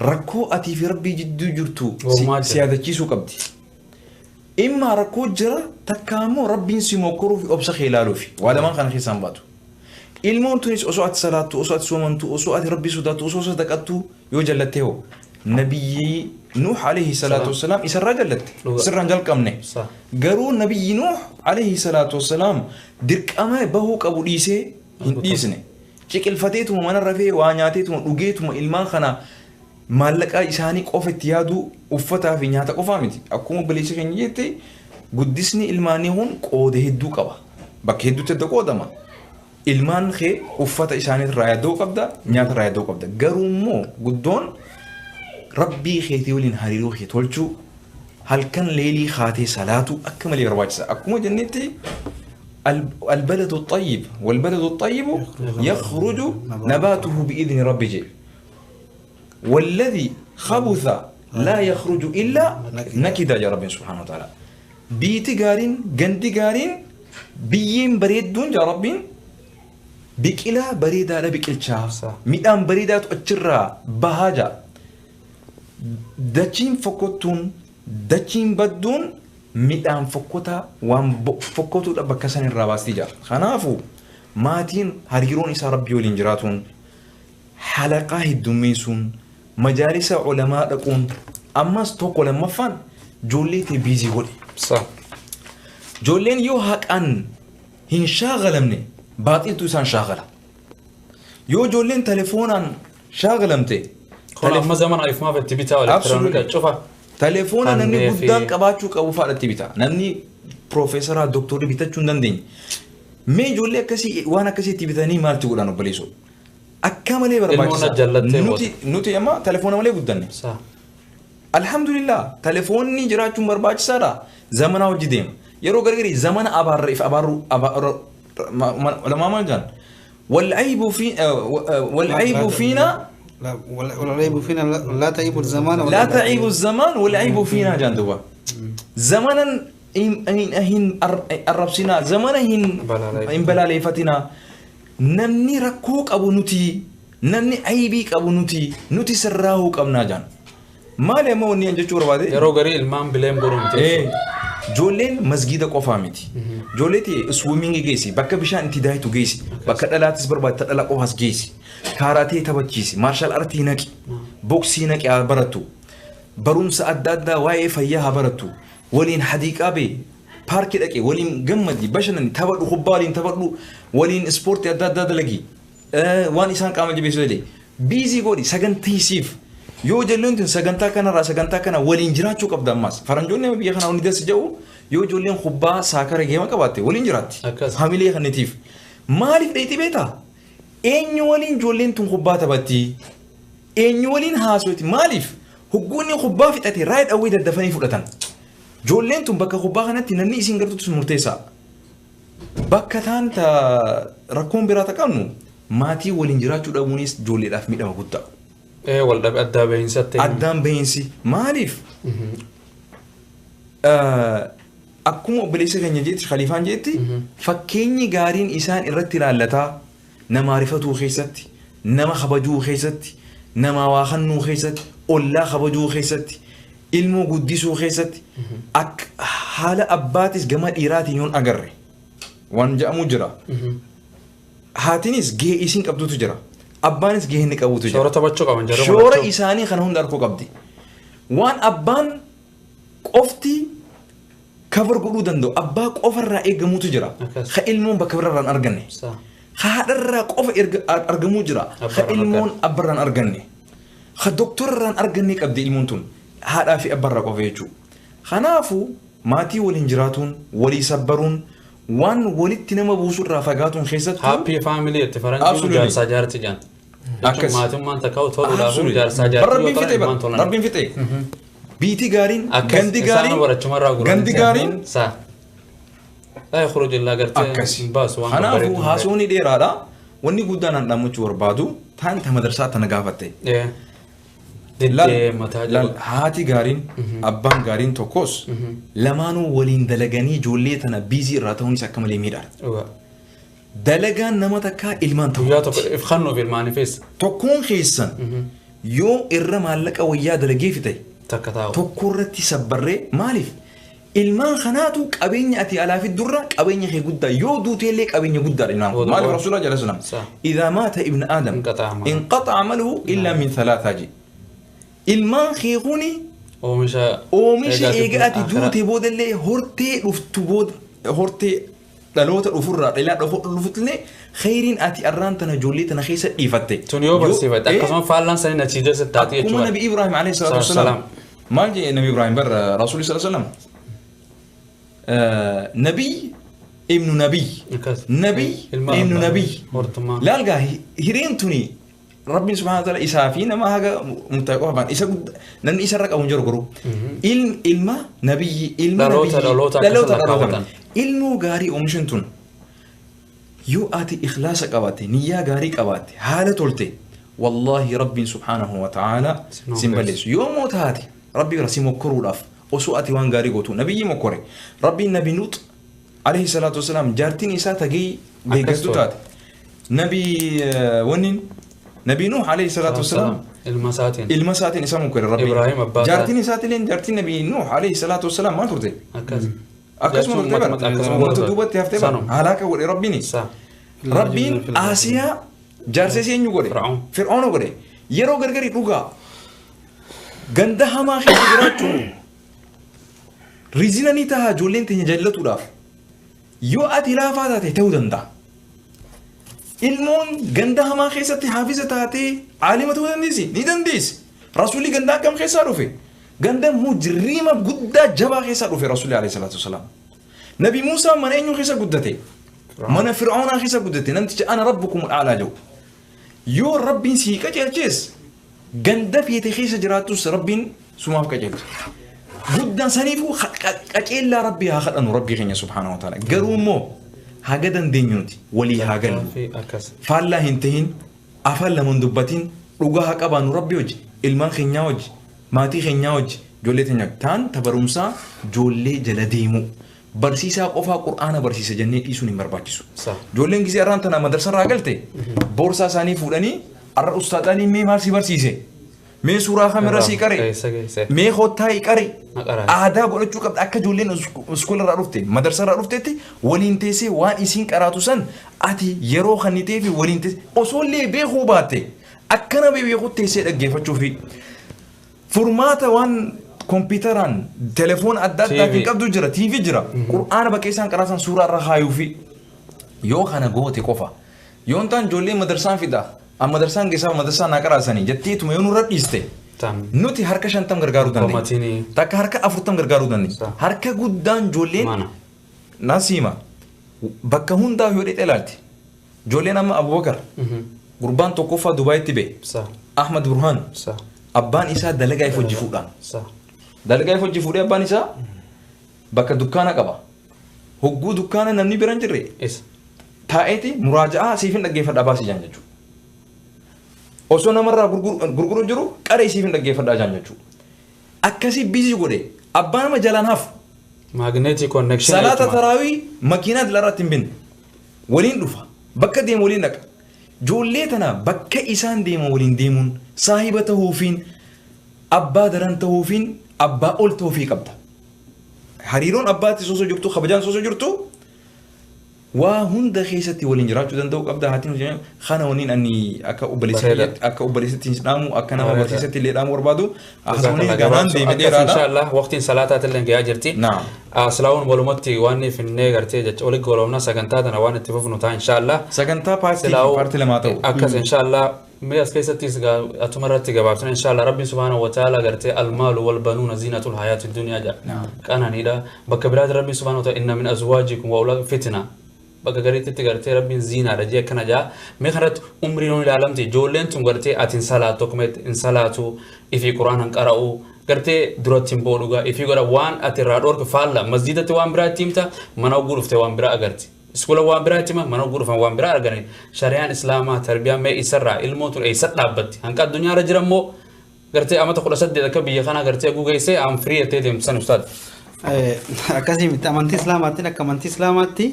rakkoo atii fi Rabbii jidduu jirtu Walumaa si jira. yaadachiisuu qabdi. Imma rakkoo jira, takka immoo Rabbiin si mokkoruu fi obsa kee ilaaluufi waa lamaan kana keessaan baatu. Ilmoon tunis osoo ati salaattu, osoo ati soomantu, osoo ati rabbii sodaattu, osoo sadaqattu yoo jallatte hoo nabiyyi Nuux alayhi salaatu wassalaam isarraa jallatte. Sirraan jalqabne. Garuu nabiyyi Nuux alayhi salaatu wassalaam dirqama bahuu qabu dhiisee hin dhiisne. Ciqilfateetuma mana rafee waa nyaateetuma dhugeetuma ilmaan kana maallaqa isaanii qofa itti yaaduu uffataa fi nyaata qofaa miti. Akkuma obboleessa keenya jette guddisni ilmaanii kun qooda hedduu qaba. Bakka hedduutti adda qoodama. Ilmaan kee uffata isaanii irraa yaaddoo qabda, nyaata irraa yaaddoo qabda. Garuu immoo guddoon rabbii keetii waliin hariiroo kee tolchuu halkan leelii kaatee salaatu akka malee barbaachisa. Akkuma jennetti البلد الطيب والبلد الطيب يخرج نباته بإذن ربه والذي خبث لا يخرج إلا نكدا يا رب سبحانه وتعالى. بيتي قارين جندي قارين بيين بريدون يا رب بكلا بريدة لا بكلشا ميدان بريدة تأجرا بهاجا داتشين فكوتون داتشين بدون midhaan fokkotaa waan fokkotuudha bakka san irraa baasti jira. Kanaafuu maatiin hariiroon isaa rabbii waliin jiraatuun halaqaa heddummeessuun majaalisa culamaa dhaquun ammas tokko lammaffaan ijoollee ta'e biizii godhe. Ijoolleen yoo haqaan hin shaagalamne baaxiltu isaan shaagala. Yoo ijoolleen telefoonaan shaagalamte. Kun amma zaman ifumaa itti bitaa elektiroonikaa cufa. Telefoona namni guddaan qabaachuu qabu fa'aadhatti bita. Namni piroofeesaraa dooktorii bitachuu hin dandeenye. Mee ijoollee akkasii waan akkasii itti bitanii maaltu godhan obboleessoo? Akka malee barbaachisaa. Nuti amma telefoona malee guddanne. Alhamdulillah telefoonni jiraachuun barbaachisaadha. Zamanaa hojii deema. Yeroo gargari zamana abaarra if abaarru ulamaa maal jedhan? والعيب فينا والعيب فينا لا تعيب الزمان لا تعيب الزمان والعيب فينا جندوبا زمنا إن الربسنا زمنا إن بلاليفتنا نمني ركوك أبو نتي نمني عيبيك أبو نتي نتي سراهوك أبنا جان ما لما وني أنجو شو ربادي يرو غري المام بلهم برون إيه جولين مسجد قفامتي جولتي سويمينج جيسي بكا بشان انتداي تو جيسي بكا لا تصبر بعد تلا قوهاس جيسي كاراتيه تبتشيسي مارشال ارتي نكي بوكسي نكي برتو برونس أدادا واي فيها برتو ولين حديقة بي بارك دكي ولين جمدي بشان تبدو خبالين تبدو ولين سبورت أدادا دلقي وان إنسان كامل جبيسولي بيزي غوري سجن تيسيف yoo ijoolleen tun sagantaa kanarraa sagantaa kana waliin jiraachuu qabda ammas. Faranjoonni biyya kana hundi dasa jedhu yoo ijoolleen kubbaa saakara geema qabaatte waliin jiraatti. Hamilee kanitiif. Maaliif dheetii beektaa? Eenyu waliin ijoolleen tun kubbaa taphatti? Eenyu waliin haasofti? Maaliif? Hoggoonni kubbaa fixate raayit awwee daddafanii fudhatan. Ijoolleen tun bakka kubbaa kanatti namni isin gartuutu murteessa. Bakka taan rakkoon biraa taqabnu maatii waliin jiraachuu dhabuunis ijoolleedhaaf miidhama guddaa. Waldhabe addaan bahiinsa ta'e. Addaan bahiinsi maaliif? Akkuma obboleessa keenya jeetti Khaliifaan jeetti fakkeenyi gaariin isaan irratti ilaallataa nama arifatuu keessatti, nama kabajuu keessatti, nama waa kennuu keessatti, ollaa kabajuu keessatti, ilmoo guddisuu keessatti akka haala abbaatis gama dhiiraatiin yoon agarre waan jedhamu jira. Haatinis gahee isiin qabdutu jira. Abbaanis gahee inni qabutu jira. Shoora taphachuu qaban jara. Shoora isaanii kana hunda arguu qabdi. Waan abbaan qofti cover godhuu danda'u abbaa qofarraa eegamutu jira. Ka ilmoon bakka birarraan arganne. Ka haadharraa qofa argamuu jira. Ka ilmoon abbarraan arganne. Ka doktorarraan arganne qabdi ilmoon tun. Haadhaa fi abbarraa qofa jechuudha. Kanaafuu maatii waliin jiraatuun walii sabbaruun waan walitti nama buusurraa fagaatuun keessattuu. Happy family itti faranjiin jaarsaa jaarti jaan. Akkas. Maatummaan takka toluudhaaf jaarsaa jaarti yoo ta'an. Rabbiin fixe. Biitii gaariin gandi gaariin gandi gaariin. Laa yakhruju illaa gartee baasu waan Kanaafuu haasawni dheeraadha. Wanni guddaan an dhaammachuu barbaadu taan ta madarsaa tana gaafatte. Haati gaariin abbaan gaariin tokkos lamaanuu waliin dalaganii ijoollee tana biizii irraa ta'uunis akka malee miidhaadha. Dalagaan nama takkaa ilmaan ta'u. Guyyaa tokko if kannuuf ilmaaniifis. Tokkoon keessan yoo irra maallaqa wayyaa dalagee fite Takka taa'u. Tokko irratti sabbarree maaliif Ilmaan kanaatu qabeenya ati alaa fi durra qabeenya kee guddaa yoo duuteellee qabeenya guddaadha ilmaan kun. Maaliif Rasuulaa jala salam? Idhaa maata ibn Aadam inqaxa'a amaluhu illaa min thalaataa je. Ilmaan kee kuni oomisha eega ati duutee boodallee hortee dhuftu booda hortee dhaloota dhufurraa dhalaa dhufutullee khayriin ati arraan tana ijoollee tana keessa dhiifatte. Tun yoo barsiifatte akkasuma faallaan sanii natiija taatee jechuudha. Akkuma Nabi Ibrahim alayhi salaatu wassalaam. Maal jedhe Nabi Ibrahim barra Rasuulli sallallahu alayhi wasallam. نبي ابن نبي نبي ابن نبي لا الجا هيرين توني ربي سبحانه وتعالى إسافين ما هذا متقوى بان إسا نن إسا رك أو نجر جرو علم علم نبي علم نبي لا علم غاري أمشنتون يو آتي إخلاصك أباتي نية غاري أباتي حالة تولتي والله ربي سبحانه وتعالى سيمبلس يوم موت هاتي ربي رسيمو كرولاف osoo ati waan gaarii gootu nabiyyi mokkore rabbiin nabi Nuut alayhi salaatu wasalaam jaartiin isaa tagee deeggartuu taate nabi wannin nabi Nuux alayhi salaatu wasalaam ilma isaatiin isa mokkore rabbiin jaartiin isaatilleen jaartiin nabi Nuux alayhi salaatu wasalaam maal turte akkasuma turte bara wanta duubatti haftee bara halaaka godhe rabbiin rabbiin Asiyaa jaarsa isii eenyu godhe Fir'auna godhe yeroo gargarii dhugaa ganda hamaa keessa jiraachuun Rizinani taha ijoolleen teenya jaallatuudhaaf yoo ati laafaa taate ta'uu danda'a. Ilmoon ganda hamaa keessatti haafiza taatee aalima ta'uu dandeessi ni dandeessi. Rasuulli ganda akkam keessaa dhufe? Ganda mujriima guddaa jabaa keessaa dhufe Rasuulli alayhi salaatu wasalaam. Nabi Muusaa mana eenyu keessa guddate? Mana Fir'aunaa keessa guddate namticha ana rabbukum al'aalaa jedhu. Yoo rabbiin sii qajeelches ganda feete keessa jiraattus rabbiin sumaaf qajeelcha. Guddaan saniifuu qaceellaa rabbii haa kadhannu rabbii keenya subhaanahu wa ta'ala. Garuu immoo haga dandeenyu nuti walii haa gallu. Faallaa hin tahin afaan lama hin dubbatin dhugaa haa qabaannu rabbii hojii ilmaan keenyaa hojii maatii keenyaa hojii ijoollee teenya taan tabarumsaa ijoollee jala deemu. Barsiisaa qofaa qur'aana barsiisa jennee dhiisuun hin barbaachisu. Ijoolleen gisee arraan tana madrasarraa galte boorsaa isaanii fuudhanii arra ustaadhaanii mee maal si barsiise? Mee suuraa kamirra sii qare mee kottaa qare aadaa godhachuu qabda akka ijoolleen iskoolarraa dhufte madrasarraa dhuftetti waliin teessee waan isiin qaraatu san ati yeroo kannitee fi waliin teessee osoo illee beekuu baatte akkana beekuu teessee dhaggeeffachuu fi furmaata waan kompiitaraan telefoon adda addaatiin qabdu jira TV jira qur'aana bakka isaan qaraatan suuraa irra haayuu fi yoo kana goote qofa yoo hin taane ijoolleen madrasaan fida amma madrasaan keessaa madrasaan naa qaraasanii jetteetuma yoo nurra dhiiste nuti harka 50 gargaaruu dandeenya. Takka harka 40 gargaaruu dandeenya. Harka guddaan ijoolleen nasiima bakka hundaa yoo dheedhee ilaalti. Ijoolleen amma Abubakar gurbaan tokkoffaa Dubaayitti ba'e. Ahmad Burhaan abbaan isaa dalagaa if hojii fuudhaan. Dalagaa if hojii fuudhee abbaan isaa bakka dukkaana qaba. Hogguu dukkaana namni bira hin jirre taa'eeti muraaja'aa siif hin dhaggeeffadhaa baasii jaan jechuudha. Osoo namarraa gurguru jiru qaree siif hin dhaggeeffadhaa jaan jechuudha. Akkasii biizii godhe abbaan nama jalaan hafu. Magnetic connection. Salaata taraawii makiinaa dilarratti hin binne waliin dhufa bakka deemu waliin dhaqa. Ijoollee tana bakka isaan deeman waliin deemuun saahiba ta'uufiin abbaa daran ta'uufiin abbaa ol ta'uufii qabda. Hariiroon abbaatti sosoo jirtu kabajaan sosoo jirtu waa hunda keessatti waliin jiraachuu danda'uu qabda haatiin hojii kana waliin ani akka obboleessatti dhaamu akka nama barsiisatti illee dhaamu barbaadu akkasumas ganaan deeme dheeraadha. Inshallah waqtiin salaataatiin illee gahaa jirti. Silaawun walumatti waan finnee gartee jecha oli goolomna sagantaa tana waan itti fufnu ta'a inshallah. Sagantaa paartii lamaa ta'u. Akkas inshallah mee as keessattis atuma irratti gabaabsina inshallah rabbiin subhaanahu wa ta'ala gartee almaalu wal banuuna ziinatul hayaati dunyaa jedha. Qananiidha bakka biraatti rabbiin subhaanahu wa ta'ala inna min azwaajikum wa awlaadikum fitna. Bakka gariitti gartee rabbiin ziinaadha jee akkana jaa mee kanarratti umriin yoo ilaalamte ijoolleen tun gartee ati hin salaatu akkuma hin salaatu ifii quraan hin qara'u gartee duratti hin boodhugaa ifii godha waan ati irraa dhoorke faalla masjiidatti waan biraa itti himta mana oguu dhufte waan biraa agarti iskuula waan biraa itti hima mana oguu dhufan waan biraa argani shari'aan islaamaa tarbiyaan mee isarraa ilmoo tun eessa dhaabbatti hanqa addunyaarra jiran moo gartee amata 18 akka biyya kanaa gartee gugeessee am firii jettee deemsan ustaad. Akkasii miti amantii islaamaatti akka amantii islaamaatti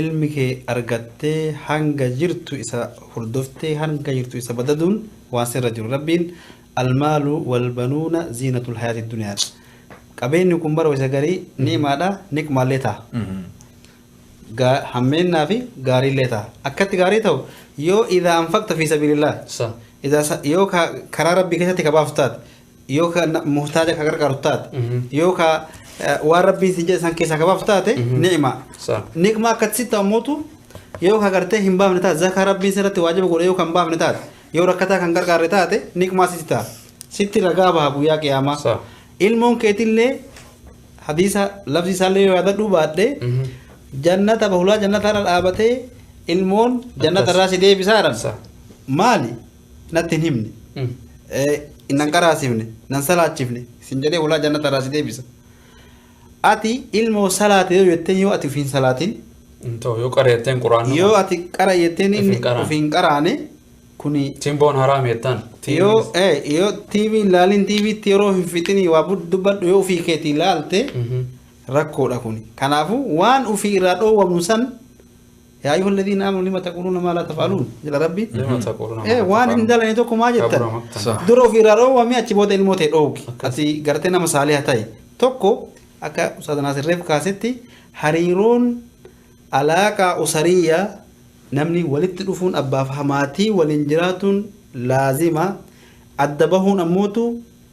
ilmi kee argattee hanga jirtu isa hordoftee hanga jirtu isa badaduun waan sirra jiru rabbiin almaalu walbanuuna ziinatul hayaati duniyaa. Qabeenyi kun bara isa garii ni'imaadha niqmaallee ta'a. Hammeennaa fi gaariillee ta'a. Akkatti gaarii ta'u yoo idhaa anfaqta fi sabiilillah. Yoo karaa rabbii keessatti ka baaftu taate yoo ka muhtaaja ka gargaaru taate yoo ka waan rabbiin sin jedhe san keessaa ka baaftu taate ni'ima. Niqma akkatti sitti ammoo yoo ka gartee hin baafne taate zakaa rabbiin sirratti waajiba godhe yoo kan baafne taate yoo rakkataa kan gargaarre taate niqmaa sitti ta'a. Sitti ragaa baha guyyaa qiyaamaa. Ilmoon keetillee hadiisa lafti isaallee yoo yaadadhu baadhee jannata bahulaa jannata irra dhaabatee ilmoon jannata irraa si deebisaadhaan maali natti hin himne nan qaraasifne nan salaachifne sin jedhee hulaa jannata irraa si deebisa. Ati ilmoo salaate yoo jettee yoo ati ofiin salaatin yoo qara jetteen quraana yoo ati qara jetteen inni ofiin qaraane kuni timboon haraam jettan yoo yoo TV ilaalin TVtti yeroo hin fixini waa dubbadhu yoo ofii keetii ilaalte rakkoodha kuni. Kanaafuu waan ofii irraa dhoowwamnu san yaa ayyuha alladhiina aamanu lima taquluuna maa laa taf'aluun jedha rabbi. Waan hin dalane tokko maa jettan dura ofii irraa dhoowwami achi booda ilmoo ta'e dhoowwi ati gartee nama saaliha ta'e tokko akka Ustaaz Naasirreef kaasetti hariiroon alaaqaa usariyyaa namni walitti dhufuun abbaaf maatii waliin jiraatuun laazima adda bahuun ammootu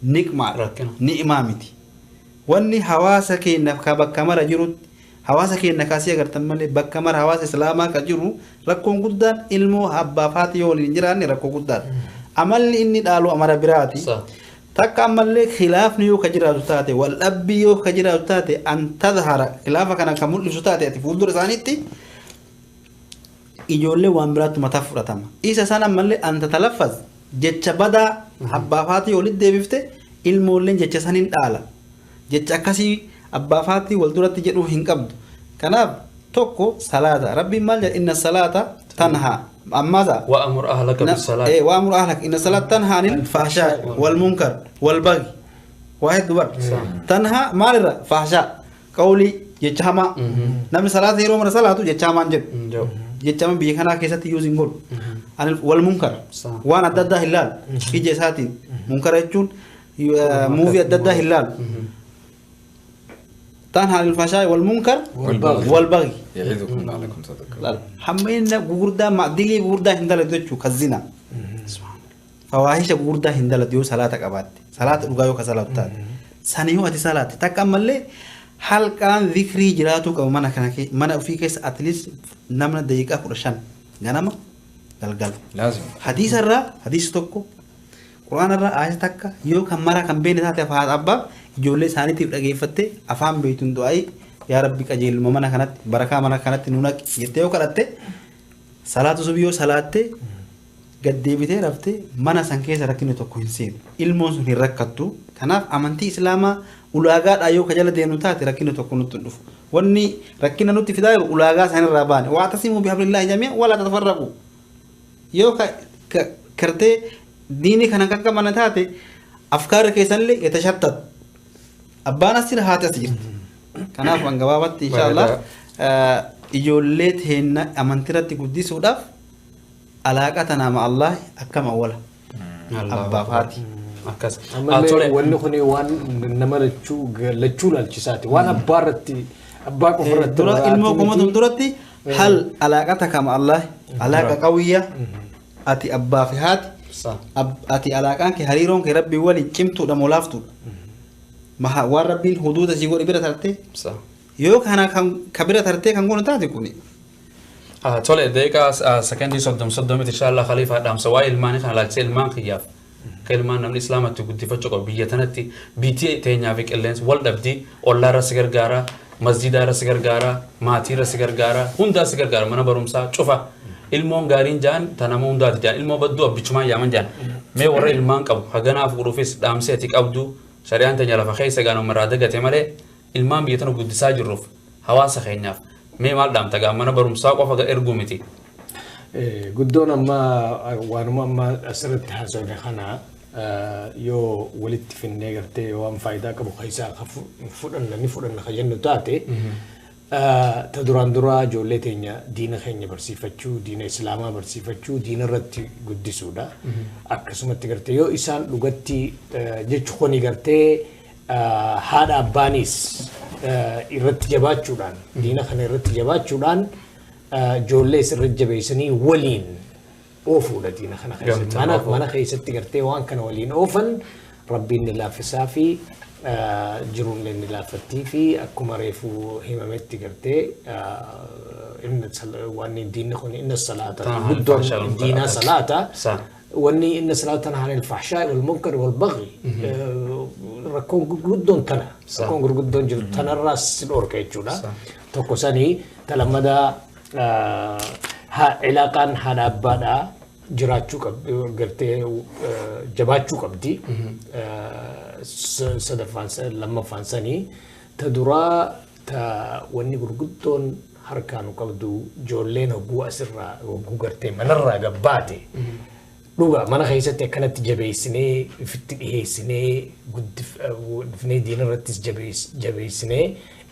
niqmaadha ni'imaa miti. Wanni hawaasa keenya ka bakka mara jirutti hawaasa keenya kaasii agartan malee bakka mara hawaasa islaamaa ka jiru rakkoon guddaan ilmoo abbaaf haati yoo waliin jiraanne rakkoo guddaadha. Amalli inni dhaalu amala biraati. Takka ammallee khilaafni yoo ka jiraatu taate wal dhabbii yoo ka jiraatu taate an tadhara khilaafa kana kan mul'isu taate ati fuuldura isaaniitti ijoollee waan biraatti mataa fudhatama. Isa san ammallee an tatalaffaz jecha badaa abbaaf haati walitti deebifte ilmoolleen jecha saniin dhaala. Jecha akkasii abbaaf haati wal duratti jedhuu hin qabdu. Kanaaf tokko salaata. Rabbiin maal jedha inna salaata tanhaa. Ammaza. Wa'amur ahlaka bis-salaat. Wa'amur ahlaka inna salaata tanhaa anil fahshaa wal munkar wal baghi. Waa hedduu bara. Tanhaa maalirra fahshaa qawlii jecha hamaa. Namni salaata yeroo mara salaatu jecha hamaan jedhu. Jecha biyya kanaa keessatti yuuziin godhu. Wal munkar waan adda addaa hin laalu. Ija isaatiin munkara jechuun muuvii adda addaa hin laalu. تنهى عن الفحشاء والمنكر والبغي يعظكم لعلكم تذكرون. همين غوردا معدلي غوردا هندل دوچو كزينا فواحش غوردا هندل ديو صلاه قبات صلاه دغايو كصلاه تات سنيو اتي صلاه تكمل هل كان ذكري جراتو كما منا كان منا في كيس اتليست نمنا دقيقه 15 غنما غلغل لازم حديث الرا حديث توكو قرآن الرا آية تكا يو كمرا كم بين ذات فهاد أبا ijoollee isaaniitiif dhageeffatte afaan beektuun du'aayi yaa rabbi qajeeluma mana kanatti barakaa mana kanatti nu naqi jettee yoo kadhatte salaatu subii yoo salaatte gad deebitee raftee mana san keessa rakkinni tokko hin seenu ilmoon sun hin rakkattu. Kanaaf amantii islaamaa ulaagaadhaa yoo ka jala deemnu taate rakkinni tokko nutti hin dhufu. Wanni rakkina nutti fidaa jiru ulaagaa isaanirraa baane wa'tasimuu bihablillaahi jamii'an walaa tatafarraquu yoo kartee diinii kana qaqqabana taate afkaarri keessanillee yatashattat abbaan as jira haati as jirti. Kanaaf waan gabaabatti inshaallah ijoollee teenna amantii irratti guddisuudhaaf alaaqa tanaa ma Allah akkam awwala abbaaf haati. Akkas. Ammallee wanni kun waan nama lachuu laalchisaati waan abbaa irratti abbaa qofa irratti dura ilmoo komatum duratti hal alaaqa takka ma Allah alaaqa qawiyya ati abbaa fi haati ati alaaqaan kee hariiroon kee rabbii waliin cimtuudha moo laaftuudha. Maha waan rabbiin huduuda si godhe bira tartee yoo kana ka bira tartee kan goonu taate kuni. Tole daqiiqaa sekondii 30 inshallah khaliifaa dhaamsa waa'ee ilmaanii kana laalchisee ilmaan kiyyaaf akka ilmaan namni islaamatti guddifachuu qabu biyya tanatti biitii teenyaa fi qilleensa wal dhabdii ollaa irra si gargaara masjiida irra si gargaara maatii irra si gargaara hundaa si gargaara mana barumsaa cufa ilmoon gaariin jaan tanama hundaati jaan ilmoo badduu abbichumaan yaaman jaan mee warra ilmaan qabu haganaaf godhuufis dhaamsee ati qabdu shari'aan teenya lafa keessa gaanuma irraa dagate malee ilmaan biyya tana guddisaa jirruuf hawaasa keenyaaf mee maal dhaamta gaa mana barumsaa qofa erguu miti. Guddoon amma waanuma amma asirratti haasofne kana yoo walitti finnee gartee waan faayidaa qabu keessaa fudhanna ni fudhanna kan jennu taate ta duraan duraa ijoollee teenya diina keenya barsiifachuu diina islaamaa barsiifachuu diina irratti guddisuudha. Akkasumatti gartee yoo isaan dhugatti jechu kuni gartee Haadha abbaanis irratti jabaachuudhaan diina kana irratti jabaachuudhaan ijoollees irratti jabeessanii waliin oofuudha diina kana keessatti. Mana keessatti gartee waan kana waliin oofan rabbiin ni laaffisaa fi jiruun ni laaffattii fi akkuma reefuu himametti gartee wanni diinni kun inna salaata guddoon diinaa salaata. Wanni inna salaata tanhaa anil fahshaa'i wal munkari wal baghi rakkoon gurguddoon tana rakkoon gurguddoon jiru tanarraas si dhorka jechuudha. Tokko sanii talammadaa cilaaqaan haadha abbaadhaa jiraachuu qabdi gartee jabaachuu qabdi. Sadaffaan lammaffaan sanii ta duraa ta wanni gurguddoon harkaan qabdu ijoolleen hogguu asirraa hogguu gartee manarraa gabbaate. Dhugaa mana keessatti akkanatti jabeessinee ifitti dhiheessinee guddifnee diina irrattis jabeessinee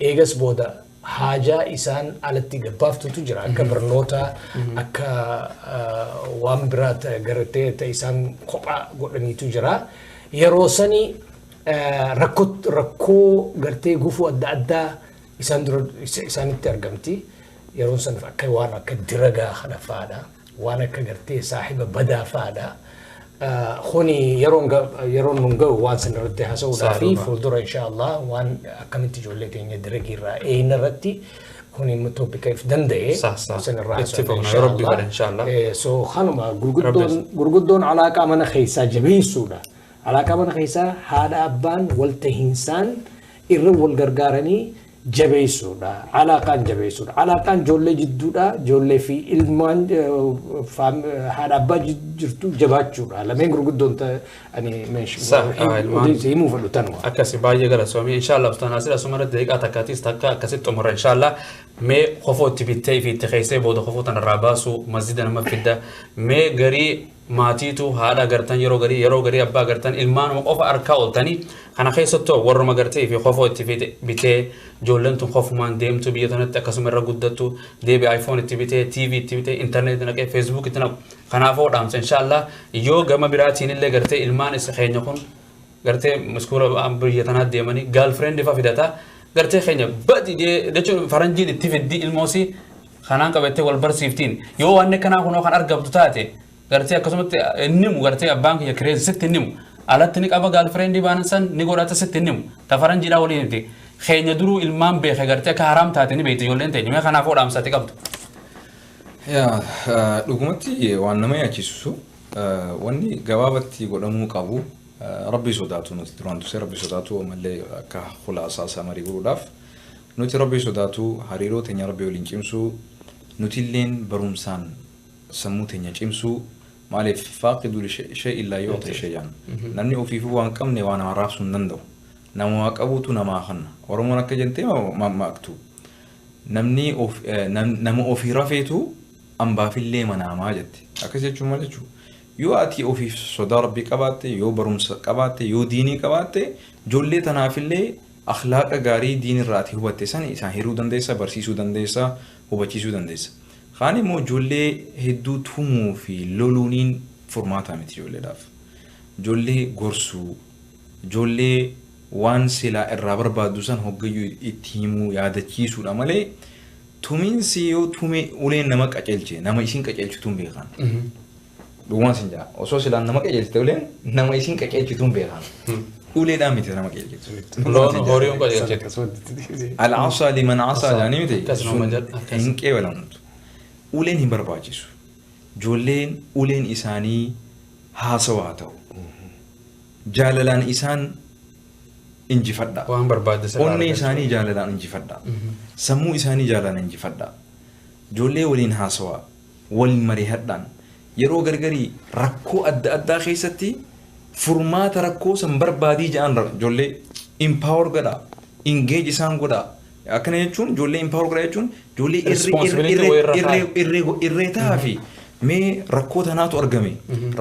eegas booda haajaa isaan alatti gabbaaftutu jira akka barnoota akka waan biraa gartee isaan kophaa godhaniitu jira. Yeroo sani rakkoo gartee gufuu adda addaa isaan dura isaanitti argamti. Yeroon san akka waan akka diragaa kana fa'aadha. Waan akka gartee saahiba badaa fa'aadha. Kuni yeroon nun ga'u waan san irratti haasa'uudhaa fi fuuldura inshaallah waan akkamitti ijoollee keenya diragiirraa eeyna irratti kuni toopika if danda'e san irraa haasa'uudha inshaallah. So kanuma gurguddoon alaaqaa mana keessaa jabeessuudha. Alaaqaa mana keessaa haadha abbaan waltahiinsaan irra wal gargaaranii jabeessuudha. Alaaqaan jabeessuudha. Alaaqaan ijoollee jidduudha. Ijoollee fi ilmaan haadha abbaa jirtu jabaachuudha. Lameen gurguddoon ani himuu fedhu tanuma. Akkasi baay'ee galatoomi. Inshaallah Ustaaz Naasir asuma irratti daqiiqaa takkaatiis takka akkasitti xumurra inshaallah. Mee kofoo itti bittee fi itti keessee booda kofoo tanarraa baasu masjida nama fidda. Mee garii maatiitu haadha gartan yeroo garii abbaa gartan ilmaanuma qofa harkaa ooltanii kana keessattuu warruma gartee fi kofoo itti bitee ijoolleen tun kofumaan deemtu biyya tanatti akkasuma irra guddattu deebi iPhone itti bitee TV itti bitee internet naqee Facebook itti naqu kanaafuu dhaamsa inshaallah yoo gama biraatiin illee gartee ilmaan isa keenya kun gartee maskuula biyya tanaatti deemanii girlfriend ifa fidata gartee keenya badi jechuun faranjiin itti fiddi ilmoosii kanaan qabattee wal barsiiftiin yoo waan kanaa kunoo kan argamtu taate gartee akkasumatti innimu gartee abbaan kiyya kireezi sitti innimu alatti ni qaba girlfriendii baanan san ni godhata sitti innimu ta faranjiidhaa waliin miti keenya duruu ilmaan beeke gartee akka haraam taate ni beekti ijoolleen teenya mee kanaafuu dhaamsatti qabdu. Yaa dhugumatti waan nama yaachisu wanni gabaabatti godhamuu qabu rabbi sodaatu nuti duraan dursee rabbi sodaatu ammallee akka khulaasaa isaa marii godhuudhaaf nuti rabbi sodaatu hariiroo teenya rabbi waliin cimsuu nuti illeen barumsaan sammuu teenya cimsuu maaliif faaqidu shay'in laa yu'ti shay'an namni ofiifuu waan qabne waan nama raabsuu hin danda'u nama waa qabuutu namaa kenna Oromoon akka jettee mammaaktu namni nama ofii rafeetu ambaafillee manaamaa jette akkas jechuun maal jechuudha yoo ati ofiif sodaa rabbii qabaatte yoo barumsa qabaatte yoo diinii qabaatte ijoollee tanaafillee akhlaaqa gaarii diinirraa ati hubatte san isaan hiruu dandeessa barsiisuu dandeessa hubachiisuu dandeessa. Kaan immoo ijoollee hedduu tumuu fi loluuniin furmaata miti ijoolleedhaaf. Ijoollee gorsuu, ijoollee waan silaa irraa barbaaddu san hoggayyuu itti himuu yaadachiisuudha malee tumiinsi yoo tume uleen nama qaceelche nama isin qaceelchituun beekan. Dhugumaan sin jaa osoo silaan nama qaceelchite uleen nama isin qaceelchituun beekan. Uleedhaan miti nama qaceelchitu. Loon horiin qaceelchitu. Al-asaa liman asaa jedhanii miti hin qeebalamtu. Uleen hin barbaachisu. Ijoolleen uleen isaanii haasawaa ta'u. Jaalalaan isaan injifadha. Waan barbaadde sana Onnee isaanii jaalalaan injifadha. Sammuu isaanii jaalalaan injifadha. Ijoollee waliin haasawaa, waliin mari'adhaan yeroo gargarii rakkoo adda addaa keessatti furmaata rakkoo san barbaadii jedhan ijoollee empower godha, engage isaan godha. Akkana jechuun ijoollee empower godha jechuun ijoollee irree tahaa fi mee rakkoo tanaatu argame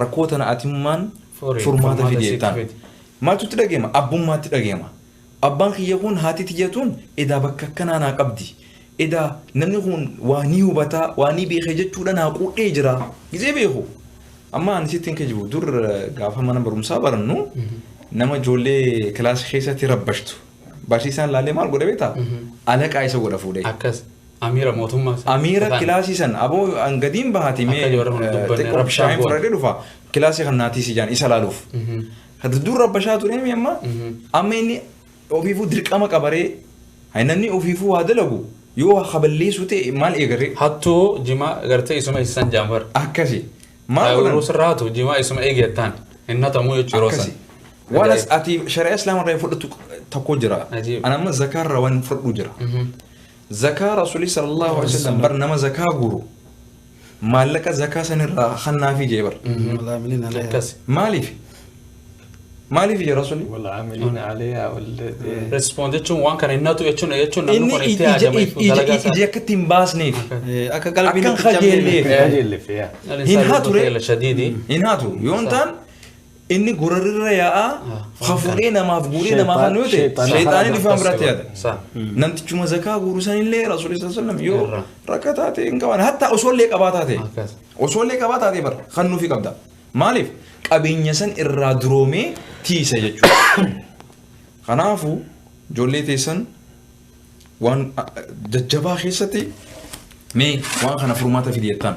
rakkoo tana atimmaan furmaata fidee jettaan. Maaltu itti dhageema? Abbummaatti dhageema. Abbaan kiyya kun haati tiyyatuun edaa bakka akkanaa naa qabdi. Edaa namni kun waa ni hubataa waa ni beeka jechuudha naa quudhee jira. Gizee beeku. Amma ani sitti hin kijibu dur gaafa mana barumsaa barannu Nama ijoollee kilaasii keessatti rabbashtu. Barsiisaan laalee maal godhe beektaa? Alaqaa isa godha fuudhee. Akkas. Amiira mootummaa. Amiira kilaasii san aboo gadiin bahati mee xiqqoo bishaan fudhadhee dhufa kilaasii kan naatii si jaan isa laaluuf. Dur rabbashaa ture mi amma amma inni ofiifuu dirqama qabaree namni ofiifuu waa dalagu yoo haballeessu ta'e maal eegaree. Hattuu jimaa gartee isuma isaan jaanfar. Akkasi. Maal godhan? Yeroo sirraatu jimaa isuma eegattaan hin hatamu jechuudha yeroo san. Waan ati shari'a islaamaa irraa fudhatu tokko jira. Ani amma zakaa irraa waan fudhadhu jira. Zakaa rasuulli sallallahu alaihi wasallam bar nama zakaa guuru maallaqa zakaa sanirraa hannaafii jee bar. Maaliif? Maaliif jee rasuulli? Wal'aamiliina alayhaa Respoond jechuun waan kana hin hatu jechuun jechuun namni kun itti haajama dalagaa isaa. Inni ija akka ittiin baasneef. Akka qalbiin Akka hin kajeelleef. Hin hatu ree. Hin hatu yoo hin taane inni gorarrirra yaa'aa hafuudhee namaaf guuree namaaf kan yoo ta'e sheexaanii dhufaan biratti yaada. Namtichuma zakaa guuru sanillee rasuulli sallallahu alaihi wasallam yoo rakkataa ta'e hin qaban hatta osoo illee qabaataa ta'e osoo illee qabaataa ta'e bara kan nuufi qabda. Maaliif qabeenya san irraa duroomee tiisa jechuudha. Kanaafuu ijoollee teessan waan jajjabaa keessatti mee waan kana furmaata fidi jettaan.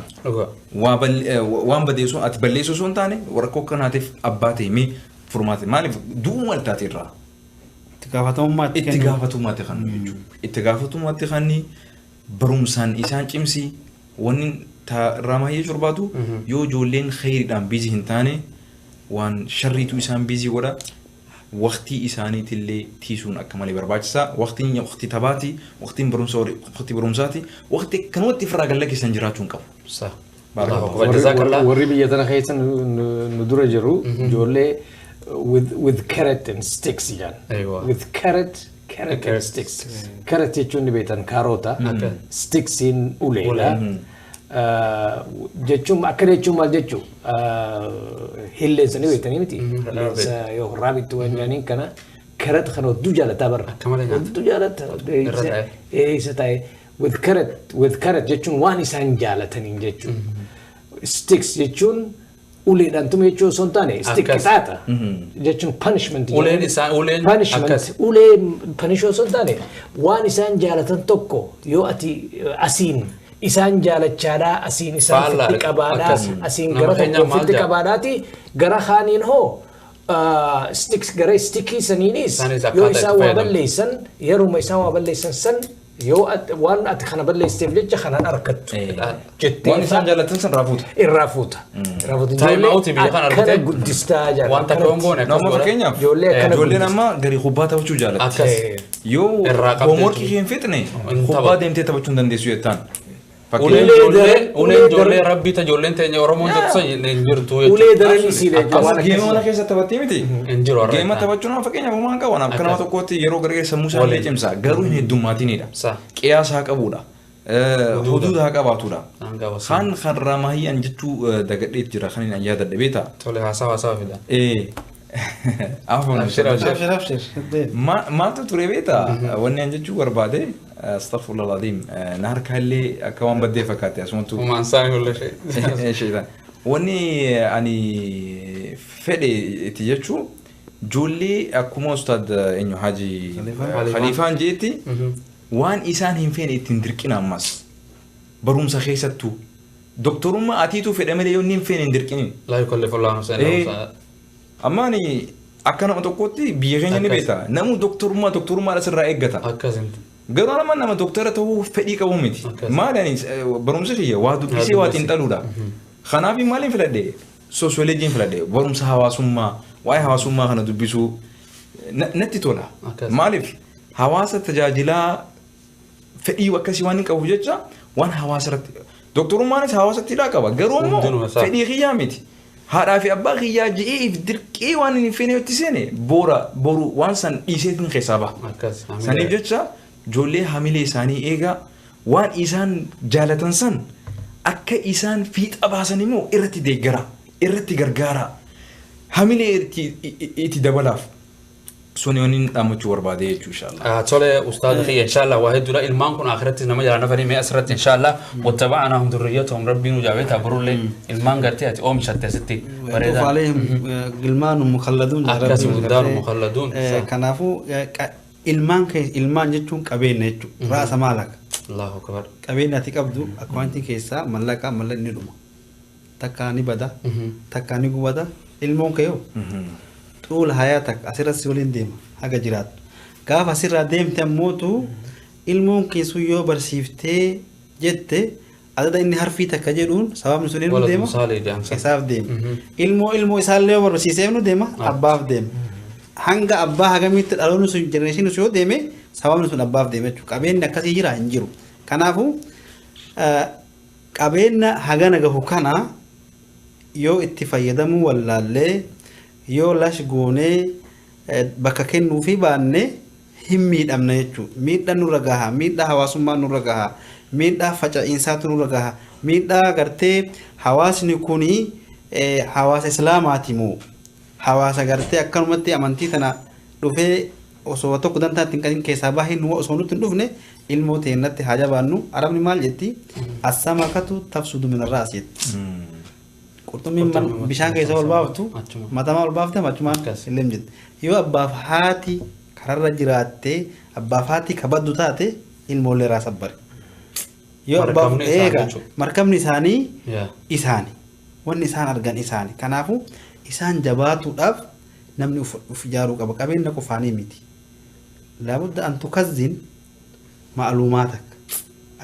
Waan badeessu ati balleessu osoo hin taane rakkoo akkanaatiif abbaa ta'e mee furmaata maaliif du'uu maal taate irraa. Itti gaafatamummaatti Itti gaafatamummaatti kan jechuudha. Itti gaafatamummaatti kan barumsaan isaan cimsi wanni irraa maayyee jorbaatu yoo ijoolleen khayriidhaan biizii hin taane waan sharriitu isaan biizii godha. Waqtii isaaniitillee tiisuun akka malee barbaachisaa. Waqtiin waqtii taphaati, waqtiin barumsaati, waqtii kanumatti ofirraa galla keessan jiraachuu hin qabu. Warri biyya tana keessa nu dura jiru ijoollee with carrot and sticks jedhan. With carrot and sticks. Carrot jechuun ni beektan kaarota. Sticksiin uleedha. Jechuun akkana jechuun maal jechuu hilleensa ni beektanii miti. Hilleensa yoo raabittu waan jedhaniin kana carrot kana hedduu jaalataa barra. Hedduu jaalata. Isa ta'e with carrot jechuun waan isaan jaalataniin jechuun. Sticks jechuun uleedhaan tume jechuu osoo hin taane stick qixaaxa jechuun punishment. Uleen isaan uleen punishment ulee punish osoo hin taane waan isaan jaalatan tokko yoo ati asiin isaan jaalachaadhaa asiin isaan fitti qabaadhaa asiin gara tokko fitti qabaadhaati gara kaaniin hoo sticks gara stickii saniinis yoo isaan waa balleessan yeruma isaan waa balleessan san yoo waan ati kana balleessiteef jecha kanaan argattu jettee waan isaan jaalatan san raafuuta. Irraa fuuta. Time out biyya kana argite. Akkana guddistaa jaalata. Wanta akka goone akkas Nama fakkeenyaaf ijoolleen amma garii kubbaa taphachuu jaalatti. Yoo hoomworkii hin fixne kubbaa deemtee taphachuu hin dandeessu jettaan. Uleen ijoollee rabbii ta ijoolleen teenya Oromoon jettu hin jirtu jechuudha. Ulee daranii siidha jechuudha. Geema mana keessa taphattee miti. Hin jiru har'a. Geema taphachuun amma fakkeenyaaf homaa qabu akka nama tokkootti yeroo gargar sammuu isaa illee cimsa garuu hin heddummaatiinidha. Qiyaasa haa qabuudha. Huduuda haa qabaatudha. Kan karraa maayyaan jechuu dagadheet jira kan hin yaadadhe beektaa. Tole haasawa haasawa fida. Afwan. Abshir abshir. Maaltu ture beektaa wanni an jechuu barbaade astaghfirullah alazim na harka illee akka waan baddee fakkaate asumattu. Uumaan saanii hulle shee. Sheetan. Wanni ani fedhe itti jechuu ijoollee akkuma ustaad eenyu Haji Khaliifaan jeetti waan isaan hin feene ittiin dirqina ammas barumsa keessattuu doktorummaa atiituu fedhe malee yoo inni hin feene hin dirqinin. Laa yukallifu Allahu nafsan illaa wus'ahaa. Amma ani akka nama tokkootti biyya keenya ni beekta. Namu doktorummaa doktorummaadha sirraa eeggata. Akkasitti. Garuu nama nama doktara ta'uu fedhii qabu miti. Maali ani barumsa kiyya waa dubbisee waa xiinxaluudha. Kanaaf maaliin filadhe? Soosiyoloojiin filadhe barumsa hawaasummaa waa'ee hawaasummaa kana dubbisuu natti tola. Maaliif hawaasa tajaajilaa fedhii akkasii waan hin qabuuf jecha waan hawaasa irratti doktorummaanis hawaasatti hidhaa qaba garuu immoo fedhii kiyyaa miti. Haadhaa fi abbaa kiyyaa ji'ee if dirqee waan hin feene itti seene boora boru waan san dhiiseetiin keessaa baha. Saniif jecha ijoollee hamilee isaanii eegaa waan isaan jaalatan san akka isaan fiixa baasan immoo irratti deeggara irratti gargaara hamilee itti dabalaaf. Suni waniin dhaammachuu barbaade jechuu inshallah. Tole ustaad kiyya inshallah waa hedduudha ilmaan kun akhiratti nama jala nafanii mee asirratti inshallah wattaba'anaahum dhurriyyatahum rabbiin nu jaabeeta borullee ilmaan gartee ati oomishatte asitti bareedaa. Aleehim gilmaanu mukhalladuun. Akkasi guddaanu mukhalladuun. Kanaafuu ilmaan ilmaan jechuun qabeenya jechuudha. Raasa maalaqa. Allahu akbar. Qabeenya ati qabdu akkaawuntii keessaa mallaqa mallaqni dhuma. Takkaa ni bada. Takkaa ni gubata. Ilmoon kee yoo. Xuula hayatak asirratti waliin deema haga jiraattu. Gaafa asirraa deemte ammootu ilmoon keessu yoo barsiiftee jette adada inni harfii takka jedhuun sababni sun eenyu deema isaaf deema. Ilmoo isaallee yoo barsiisee eenyu deema abbaaf deema. Hanga abbaa hagamitti dhaloonni sun jenereeshinii sun yoo deeme sababni sun abbaaf deema jechuudha. Qabeenyi akkasii jira hin jiru. Kanaafuu qabeenya hagana gahu kana yoo itti fayyadamuu wallaallee yoo lash goonee bakka kennuufii baanne hin miidhamna jechuudha. Miidhaa nurra gaha, miidhaa hawaasummaa nurra gaha, miidhaa faca'iinsaatu nurra gaha, miidhaa gartee hawaasni kuni hawaasa islaamaati moo hawaasa gartee akkanumatti amantii tana dhufee osoo tokko dantaa ittiin qarin keessaa bahee nu osoo nutti hin dhufne ilmoo teennatti haa jabaannu. Arabni maal jetti? Assamakatu tafsudu min arraas jetti. Qurxummiin bishaan keessa ol baaftu matamaa ol baafte achumaan illee jetti. Yoo abbaaf haati kararra jiraattee abbaaf haati kabaddu taate ilmoollee raasa bare. Yoo abbaaf eega markabni isaanii isaani wanni isaan argan isaani. Kanaafuu isaan jabaatuudhaaf namni uf ijaaruu qaba. Qabeenya qofaanii miti. Laabudda an tukazzin ma'luumaatak.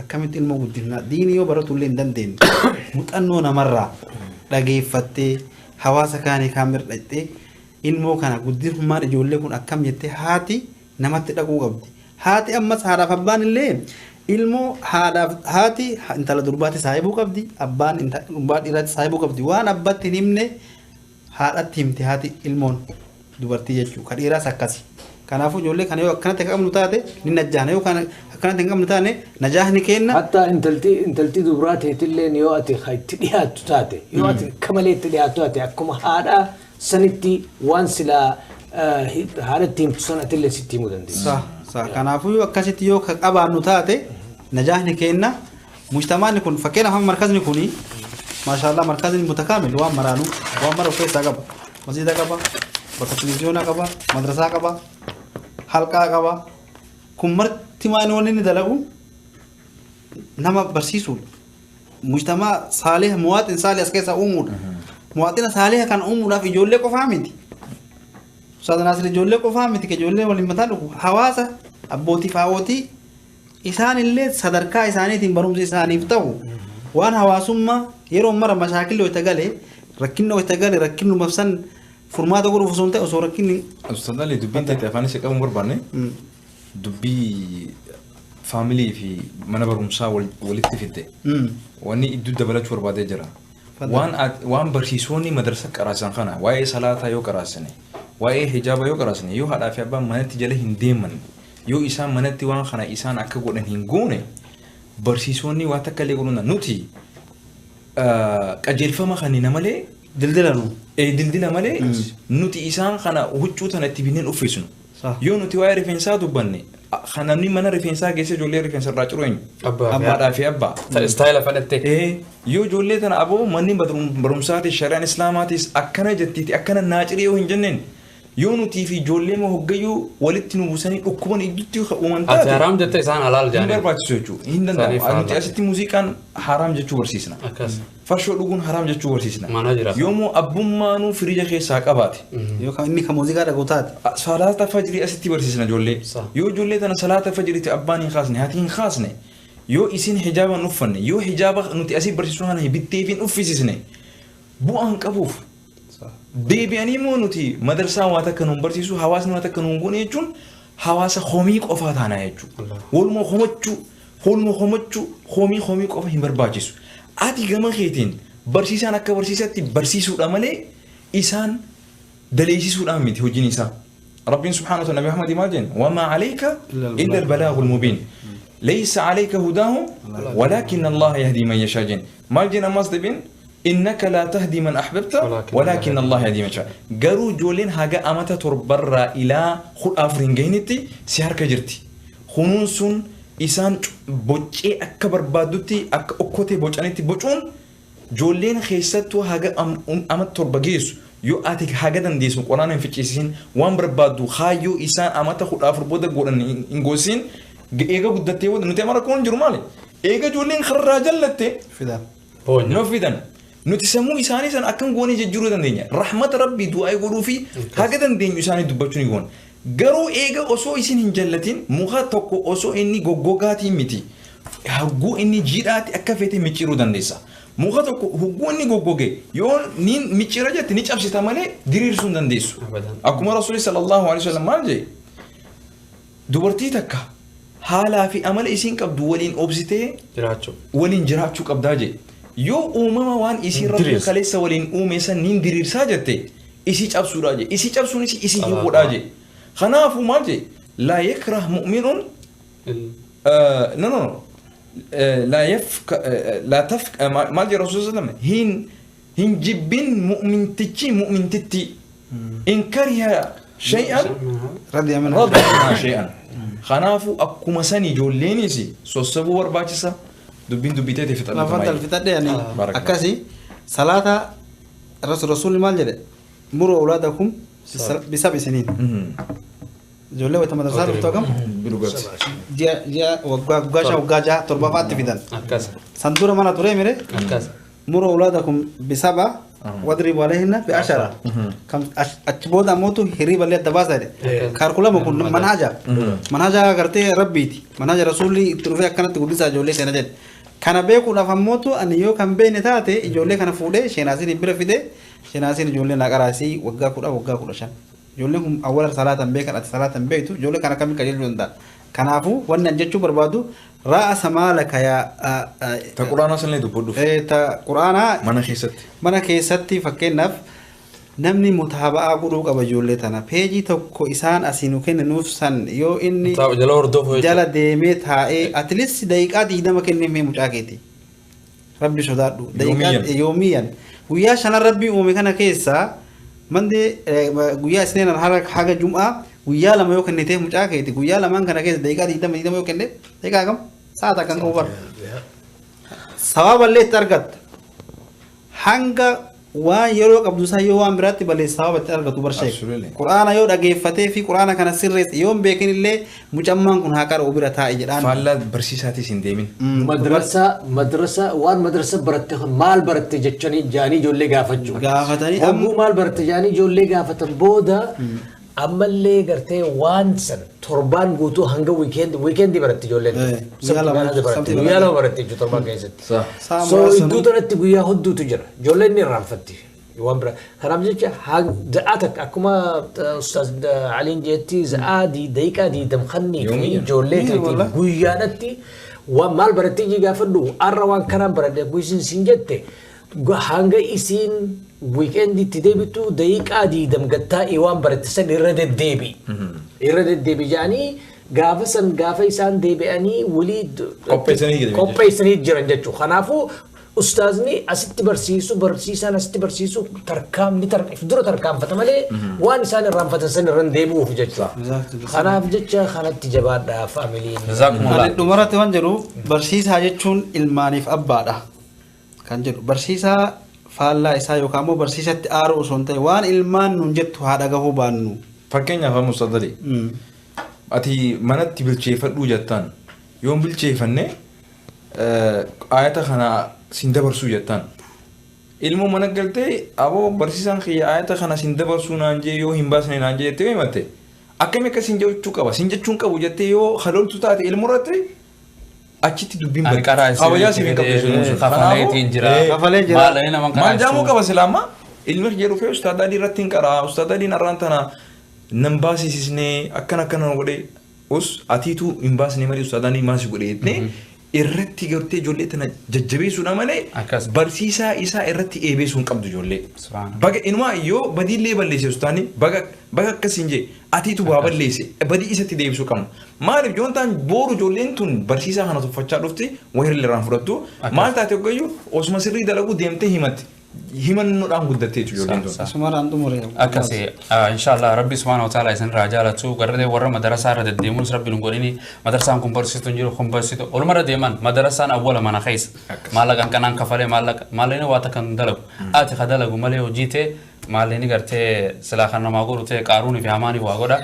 Akkamitti ilmoo guddifnaa diinii yoo baratu illee hin dandeenye muuxannoo namarraa dhageeffattee hawaasa kaanii kaan mirdhattee ilmoo kana guddifummaan ijoollee kun akkam jettee haati namatti dhaquu qabdi. Haati ammas haadhaaf abbaan illee ilmoo haadhaaf haati intala durbaatti saahibuu qabdi abbaan intala dhiiraatti saahibuu qabdi waan abbaatti hin himne haadhatti himte haati ilmoon dubartii jechuudha. Kan dhiiraas akkasi. Kanaafuu ijoollee kana yoo akkanatti qabnu taate ni najjaana yoo akkanatti hin qabnu taane najaahni kenna. Hatta intalti dubaraa teetillee yoo ati itti dhiyaattu taate yoo ati akka malee itti dhiyaattu taate akkuma haadha sanitti waan silaa haadhatti himtu sana atillee sitti himuu dandeessa. Kanaafuu yoo akkasitti yoo qabaannu taate najaahni kenna. Mujtamaanni kun fakkeenyaaf amma markazni kuni maashaallah markazni mutakaamil waan maraanuu waan mara of keessaa qaba. Masjiida qaba, bakka televiziyoonaa qaba, madrasaa qaba. Halqaa qaba. Kun marti maal wanni inni dalagu nama barsiisuudha. Mujtamaa saalih muwaaxin saalih as keessaa uumuudha. Muwaaxina saalih kan uumuudhaaf ijoollee qofaa miti. Ustaaz Naasir ijoollee qofaa miti ijoollee waliin mataa dhugu hawaasa abbootii fi haawwotii isaan illee sadarkaa isaaniitiin barumsi isaaniif ta'u waan hawaasummaa yeroo mara mashaakilli wayita galee rakkinni wayita galee rakkinni mafsan furmaata godhuuf osoo hin ta'e osoo rakkinni. Ustaaz Ali dubbiin ta'e afaan isa qabuun barbaanne dubbii faamilii fi mana barumsaa walitti fidde. Wanni iddoo dabalachuu barbaadee jira. Waan barsiisonni madarsa qaraasan kana waa'ee salaataa yoo qaraasane waa'ee hijaaba yoo qaraasane yoo haadhaa fi abbaan manatti jala hin deeman yoo isaan manatti waan kana isaan akka godhan hin goone barsiisonni waan takka illee godhuna nuti qajeelfama kana malee. Dildila nu. Dildila malee nuti isaan kana huccuu tana itti binneen uffisnu. Yoo nuti waa'ee rifeensaa dubbanne namni mana rifeensaa geesse ijoollee rifeensa irraa ciru eenyu? Haadhaa fi abbaa. Istaayila fadhatte. Yoo ijoollee tana aboo manni barumsaatis shari'aan islaamaatis akkana jettiiti akkana naa ciree yoo hin jenneen yoo nutii fi ijoollee hoggayyuu walitti nu buusanii dhukkuban idduutti uuman taate. Ati haraam jette isaan halaal jaanii. Hin barbaachisu jechuudha. Hin danda'amu. Nuti asitti muuziqaan haraam jechuu barsiisna. Akkas. Farshoo dhuguun haraam jechuu barsiisna. Mana jira. Yoomuu abbummaanuu firiija keessaa qabaate. Yookaan inni kan muuziqaa dhaguu taate. Salaata fajrii asitti barsiisna ijoollee. Yoo ijoollee tana salaata fajriitti abbaan hin kaasne haati hin kaasne yoo isin hijaaba hin uffanne yoo hijaaba nuti asii barsiisuu kana bitteef hin uffisisne bu'aan qabuuf. Deebi'anii immoo nuti madarsaa waan takka nuun barsiisu hawaasni waan takka nuun goone jechuun hawaasa homii qofaa taana jechuudha. Waluma homachuu homii qofa hin barbaachisu. Ati gama keetiin barsiisaan akka barsiisatti barsiisuudha malee isaan daleessisuudhaan miti hojiin isaa. Rabbiin subhaanahu wa ta'ala Nabi Muhammad maal jedhan wamaa alayka illa al-balaagul mubiin. Laysa alayka hudaahum walaakinna Allaha yahdii man yashaa jedhan. Maal jedhan ammas deebiin Innaka laa tahdi man ahbabta walaakin Allah yahdii man yashaa. Garuu ijoolleen haga amata 7rraa ilaa 14 hin gahinitti si harka jirti. Kunuun sun isaan boccee akka barbaaddutti akka okkotee bocanitti bocuun ijoolleen keessattuu haga amata 7 geessu yoo ati haga dandeessu quraana hin ficcisiisin waan barbaaddu kaayyoo isaan amata 14 booda godhan hin goosiin eega guddattee booda nuti amara kun jiru maali? Eega ijoolleen karraa jallatte no fidan. Nuti sammuu isaanii san akkam goonee jijjiiruu dandeenya. Rahmata Rabbii du'aa godhuu fi haga dandeenyu isaanii dubbachuu ni goona. Garuu eega osoo isin hin jallatin muka tokko osoo inni goggogaatii miti. Hagguu inni jiidhaatti akka feete micciiruu dandeessa. Muka tokko hogguu inni goggoge yoo ni micciira jette ni cabsita malee diriirsuu hin dandeessu. Akkuma Rasuulli sallallahu alaihi wasallam maal jedhe? Dubartii takka haalaa fi amala isiin qabdu waliin obsitee waliin jiraachuu qabdaa jedhe. Yoo uumama waan isii Rabbi kaleessa waliin uume san niin diriirsaa jette isii cabsuudhaa jedhe. Isii cabsuun isii hiikuudhaa jedhe. Kanaafuu maal jedhe? Laa yakrah mu'minun no no laa yafka laa tafka maal jedhe Rasuulli sallallahu alaihi wasallam hin jibbin mu'mintichi mu'mintitti in kariha shay'an radiya minha shay'an. Kanaafuu akkuma san ijoolleenis sossobuu barbaachisa. Dubbiin dubbitee fixadhu. Lafa fixadhe ani akkasi salaata rasuulli maal jedhe muruu awlaadakum bisab'i siniin. Ijoollee wayita madrasaa dhuftu akkam? Ji'a waggaa 5 waggaa 6 7 fa'aatti fidan. San dura mana ture mire? Muruu awlaadakum bisab'a wadribu alayhinna bi'ashara. Kam achi booda ammootu hiriiba illee adda baasa jedhe. Kaarkulama kun manhaja. Manhaja gartee Rabbiiti. Manhaja rasuulli itti dhufee akkanatti guddisaa ijoollee seena jedhe. Kana beekuudhaaf ammootu ani yoo kan beekne taate ijoollee kana fuudhee sheenaasiin bira fidee sheenaasiin ijoollee naa qaraasii waggaa 10 waggaa 15. Ijoolleen kun awwaala salaatan beekan ati salaatan beektu ijoollee kana akkamiin qajeelchuu danda'a. Kanaafuu wanni an jechuu barbaadu ra'asa maalaka yaa Ta quraanaa sanillee dubbadhuuf. Ta quraanaa mana keessatti. Mana keessatti fakkeenyaaf namni mutaaba'aa godhuu qaba ijoollee tana. Peejii tokko isaan asii nu kenninuuf san yoo inni jala deemee taa'ee atleast daqiiqaa 20 kenneef mucaa keeti. Rabbi sodaadhu. Daqiiqaa yoomiyan. Guyyaa 5 Rabbi uume kana keessaa mandee guyyaa isneen haga jum'aa guyyaa 2 yoo kenniteef mucaa keeti guyyaa 2 kana keessa daqiiqaa 20 yoo kenne daqiiqaa kam sa'a kan qabu bara. Sababa illee itti argatta. Hanga waan yeroo qabdu isaa yoo waan biraatti balleessa sababa itti argatu barshee. Quraana yoo dhageeffatee fi quraana kana sirreesse yoo hin beekin illee mucammaan kun haa qara'u bira taa'e jedhaan. Faallaa barsiisaatis hin deemin. Madrasa waan madrasa baratte maal baratte jechanii jaanii ijoollee gaafachuu. Gaafatanii hogguu maal baratte jaanii ijoollee gaafatan booda ammallee gartee waan san torbaan guutuu hanga wiikeendii baratte ijoolleen. Guyyaa 2 baratte jechuudha torbaan keessatti. So iddoo kanatti guyyaa hedduutu jira. Ijoolleen ni irraanfatti. Waan bira. Kanaaf jecha za'aa takka akkuma Ustaaz Aliin jetti za'aa daqiiqaa 20 kannii fi ijoollee teetiin guyyaadhatti waan maal baratte gaafadhu har'a waan kanaan baradhe guyyisin siin jette hanga isiin wiikeendiitti deebitu daqiiqaa 20 gattaa'ee waan baratte san irra deddeebi. Irra deddeebi jedhanii gaafa san gaafa isaan deebi'anii walii qopheessanii jiran jechuudha. Kanaafuu ustaazni asitti barsiisu barsiisaan asitti barsiisu tarkaanni dura tarkaanfata malee waan isaan irraanfatan san irra deebi'uuf jechuudha. Kanaaf jecha kanatti jabaadhaa faamiliin. Ani dhumarratti waan jedhu barsiisaa jechuun ilmaaniif abbaadha kan jedhu barsiisaa faallaa isaa yookaan immoo barsiisatti aaruu osoo hin ta'e waan ilmaan nuun jettu haa dhagahuu baannu. Fakkeenyaaf amma Ustaaz ati manatti bilcheeffadhuu jettaan yoo bilcheeffanne ayata kana sin dabarsuu jettaan ilmoo mana galtee aboo barsiisaan kiyya ayata kana sin dabarsuu naan jee yoo hin baasne naan jee jettee himatte akkami akka sin jechuu qaba sin jechuun qabu jettee yoo haloltu taate ilmoo irratti achitti dubbiin bari kabajaa siif hin qabdu kafaleetiin jira kafalee jira maal jaamuu qaba silaama ilmi kiyya dhufee Ustaaz Alii irratti hin qaraa Ustaaz Aliin har'aan tana nan baasisisnee akkana akkana godhee us atiitu hin baasne malee Ustaaz Aliin maasi godhee jettee irratti gartee ijoollee tana jajjabeessuudha malee barsiisaa isaa irratti eebeessuu hin qabdu ijoollee. Baga inumaa yoo badiillee balleesse ustaani baga akkasiin jee atiitu waa balleesse badii isatti deebisuu qabna. Maaliif yoon ta'an booru ijoolleen tun barsiisaa kana tuffachaa dhufti wayirri irraan fudhattu maal taate hoggayyuu osuma sirrii dalaguu deemtee himatti. Himannoodhaan guddattee jechuudha ijoolleen tun. Asumarraan xumure. Akkasi inshallah rabbi subhaanahu wa ta'ala isin irraa jaalatu garee warra madarasaa irra deddeemuunis rabbi nu godhini madarasaan kun barsiistu hin jiru kun barsiistu olumarra deeman madarasaan awwala mana keessa maallaqaan kanaan kafalee maallaqa maallaqni waa takka hin dalagu ati ka dalagu malee hojii ta'e maallaqni gartee silaa kan namaa godhu ta'e qaaruunii fi hamaanii waa godha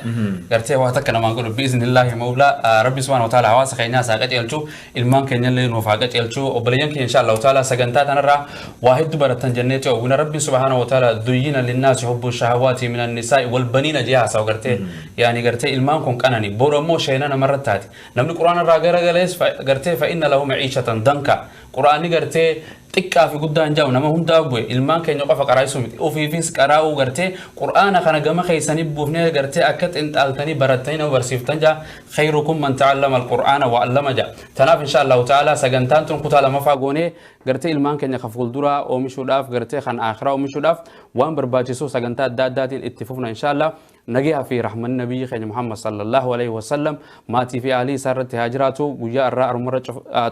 gartee waa takka namaa godhu biiznillaahi mawlaa rabbi subhaanahu wa ta'ala hawaasa keenyaa isaa qajeelchu ilmaan keenyallee nuuf haa qajeelchu obboleeyyan keenya inshallah ta'ala sagantaa tanarraa waa hedduu baratan jennee ta'u rabbi subhaanahu wa ta'ala duyyina linnaasi hubbu shahawaati min annisaa'i wal baniina jee haasawu gartee yaani gartee ilmaan kun qanani boru ammoo sheena namarra taati namni quraana irraa garagalees gartee fa inna lahu maciishatan danka quraanni gartee xiqqaa fi guddaan jaa'u nama hundaa bu'e ilmaan keenya qofa qaraa'isuu miti ofiifis qaraa'uu gartee qur'aana kana gama keessanii buufnee gartee akka xinxaaltanii barattanii nama barsiiftan jaa khayrukum man ta'allama alqur'aana wa 'allama jaa tanaaf insha Allahu ta'ala sagantaan tun kutaa lamaffaa goonee gartee ilmaan keenya ka fuulduraa oomishuudhaaf gartee kan akhiraa oomishuudhaaf waan barbaachisu sagantaa adda addaatiin itti fufna insha Allah nagayaa fi rahmanni nabiyyi keenya Muhammad sallallahu alaihi wasallam maatii fi aalii isaa irratti haa jiraatu guyyaa irraa arumarra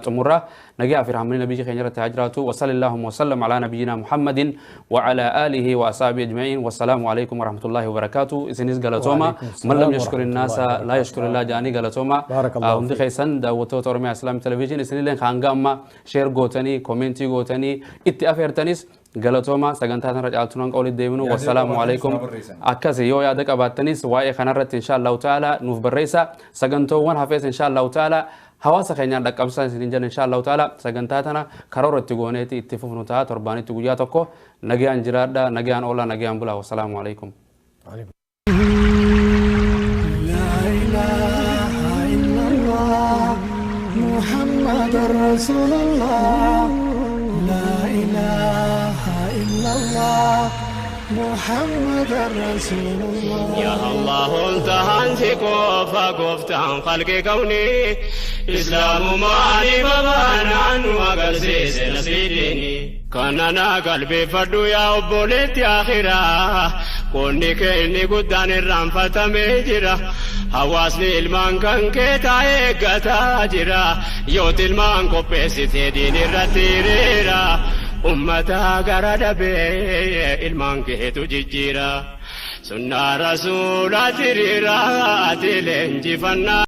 xumurraa nagayaa fi rahmanni nabiyyi keenya irratti haa jiraatu wa sallallahu wa sallam ala nabiyyina Muhammadin wa ala alihi wa ashabihi ajma'in wassalaamu alaikum wa rahmatullahi wa barakatuh isinis galatooma man lam yashkuri nnaasa laa yashkuri Allah jaanii galatooma hundi keessan daawwattoota Oromiyaa Islaamii Television isinillee hanga amma sheer gootanii koomentii gootanii itti afeertanis galatooma sagantaa tanarra caaltuun hanga olitti deemnu wassalaamu alaikum akkasi yoo yaada qabaattanis waa'ee kanarratti insha Allahu ta'ala nuuf barreessa sagantoowwan hafees insha Allahu ta'ala hawaasa keenyaan dhaqqabsiisaa isiniin jenna insha Allahu ta'ala sagantaa tana karoora itti gooneeti itti fufnu ta'a torbaanitti guyyaa tokko nagayaan jiraadha nagayaan oolaa nagayaan bulaa wassalaamu alaikum. لا إله إلا الله محمد رسول الله لا إله إلا الله محمد رسول الله يا الله انتهى qofa gooftaan qalqee kauni islaamumaan babaanaan nu agarsiise nasiidini kana na qalbeeffadhu yaa obboleetti akhiraa qonni kee inni guddaan irraanfatamee jira hawaasni ilmaan kan kee taa'ee eeggataa jira yooti ilmaan qopheessitee diin irratti hiriira ummata gara dhabee ilmaan keetu jijjiira. Sunnaa rasuulaa diriiraa ati leenjifannaa.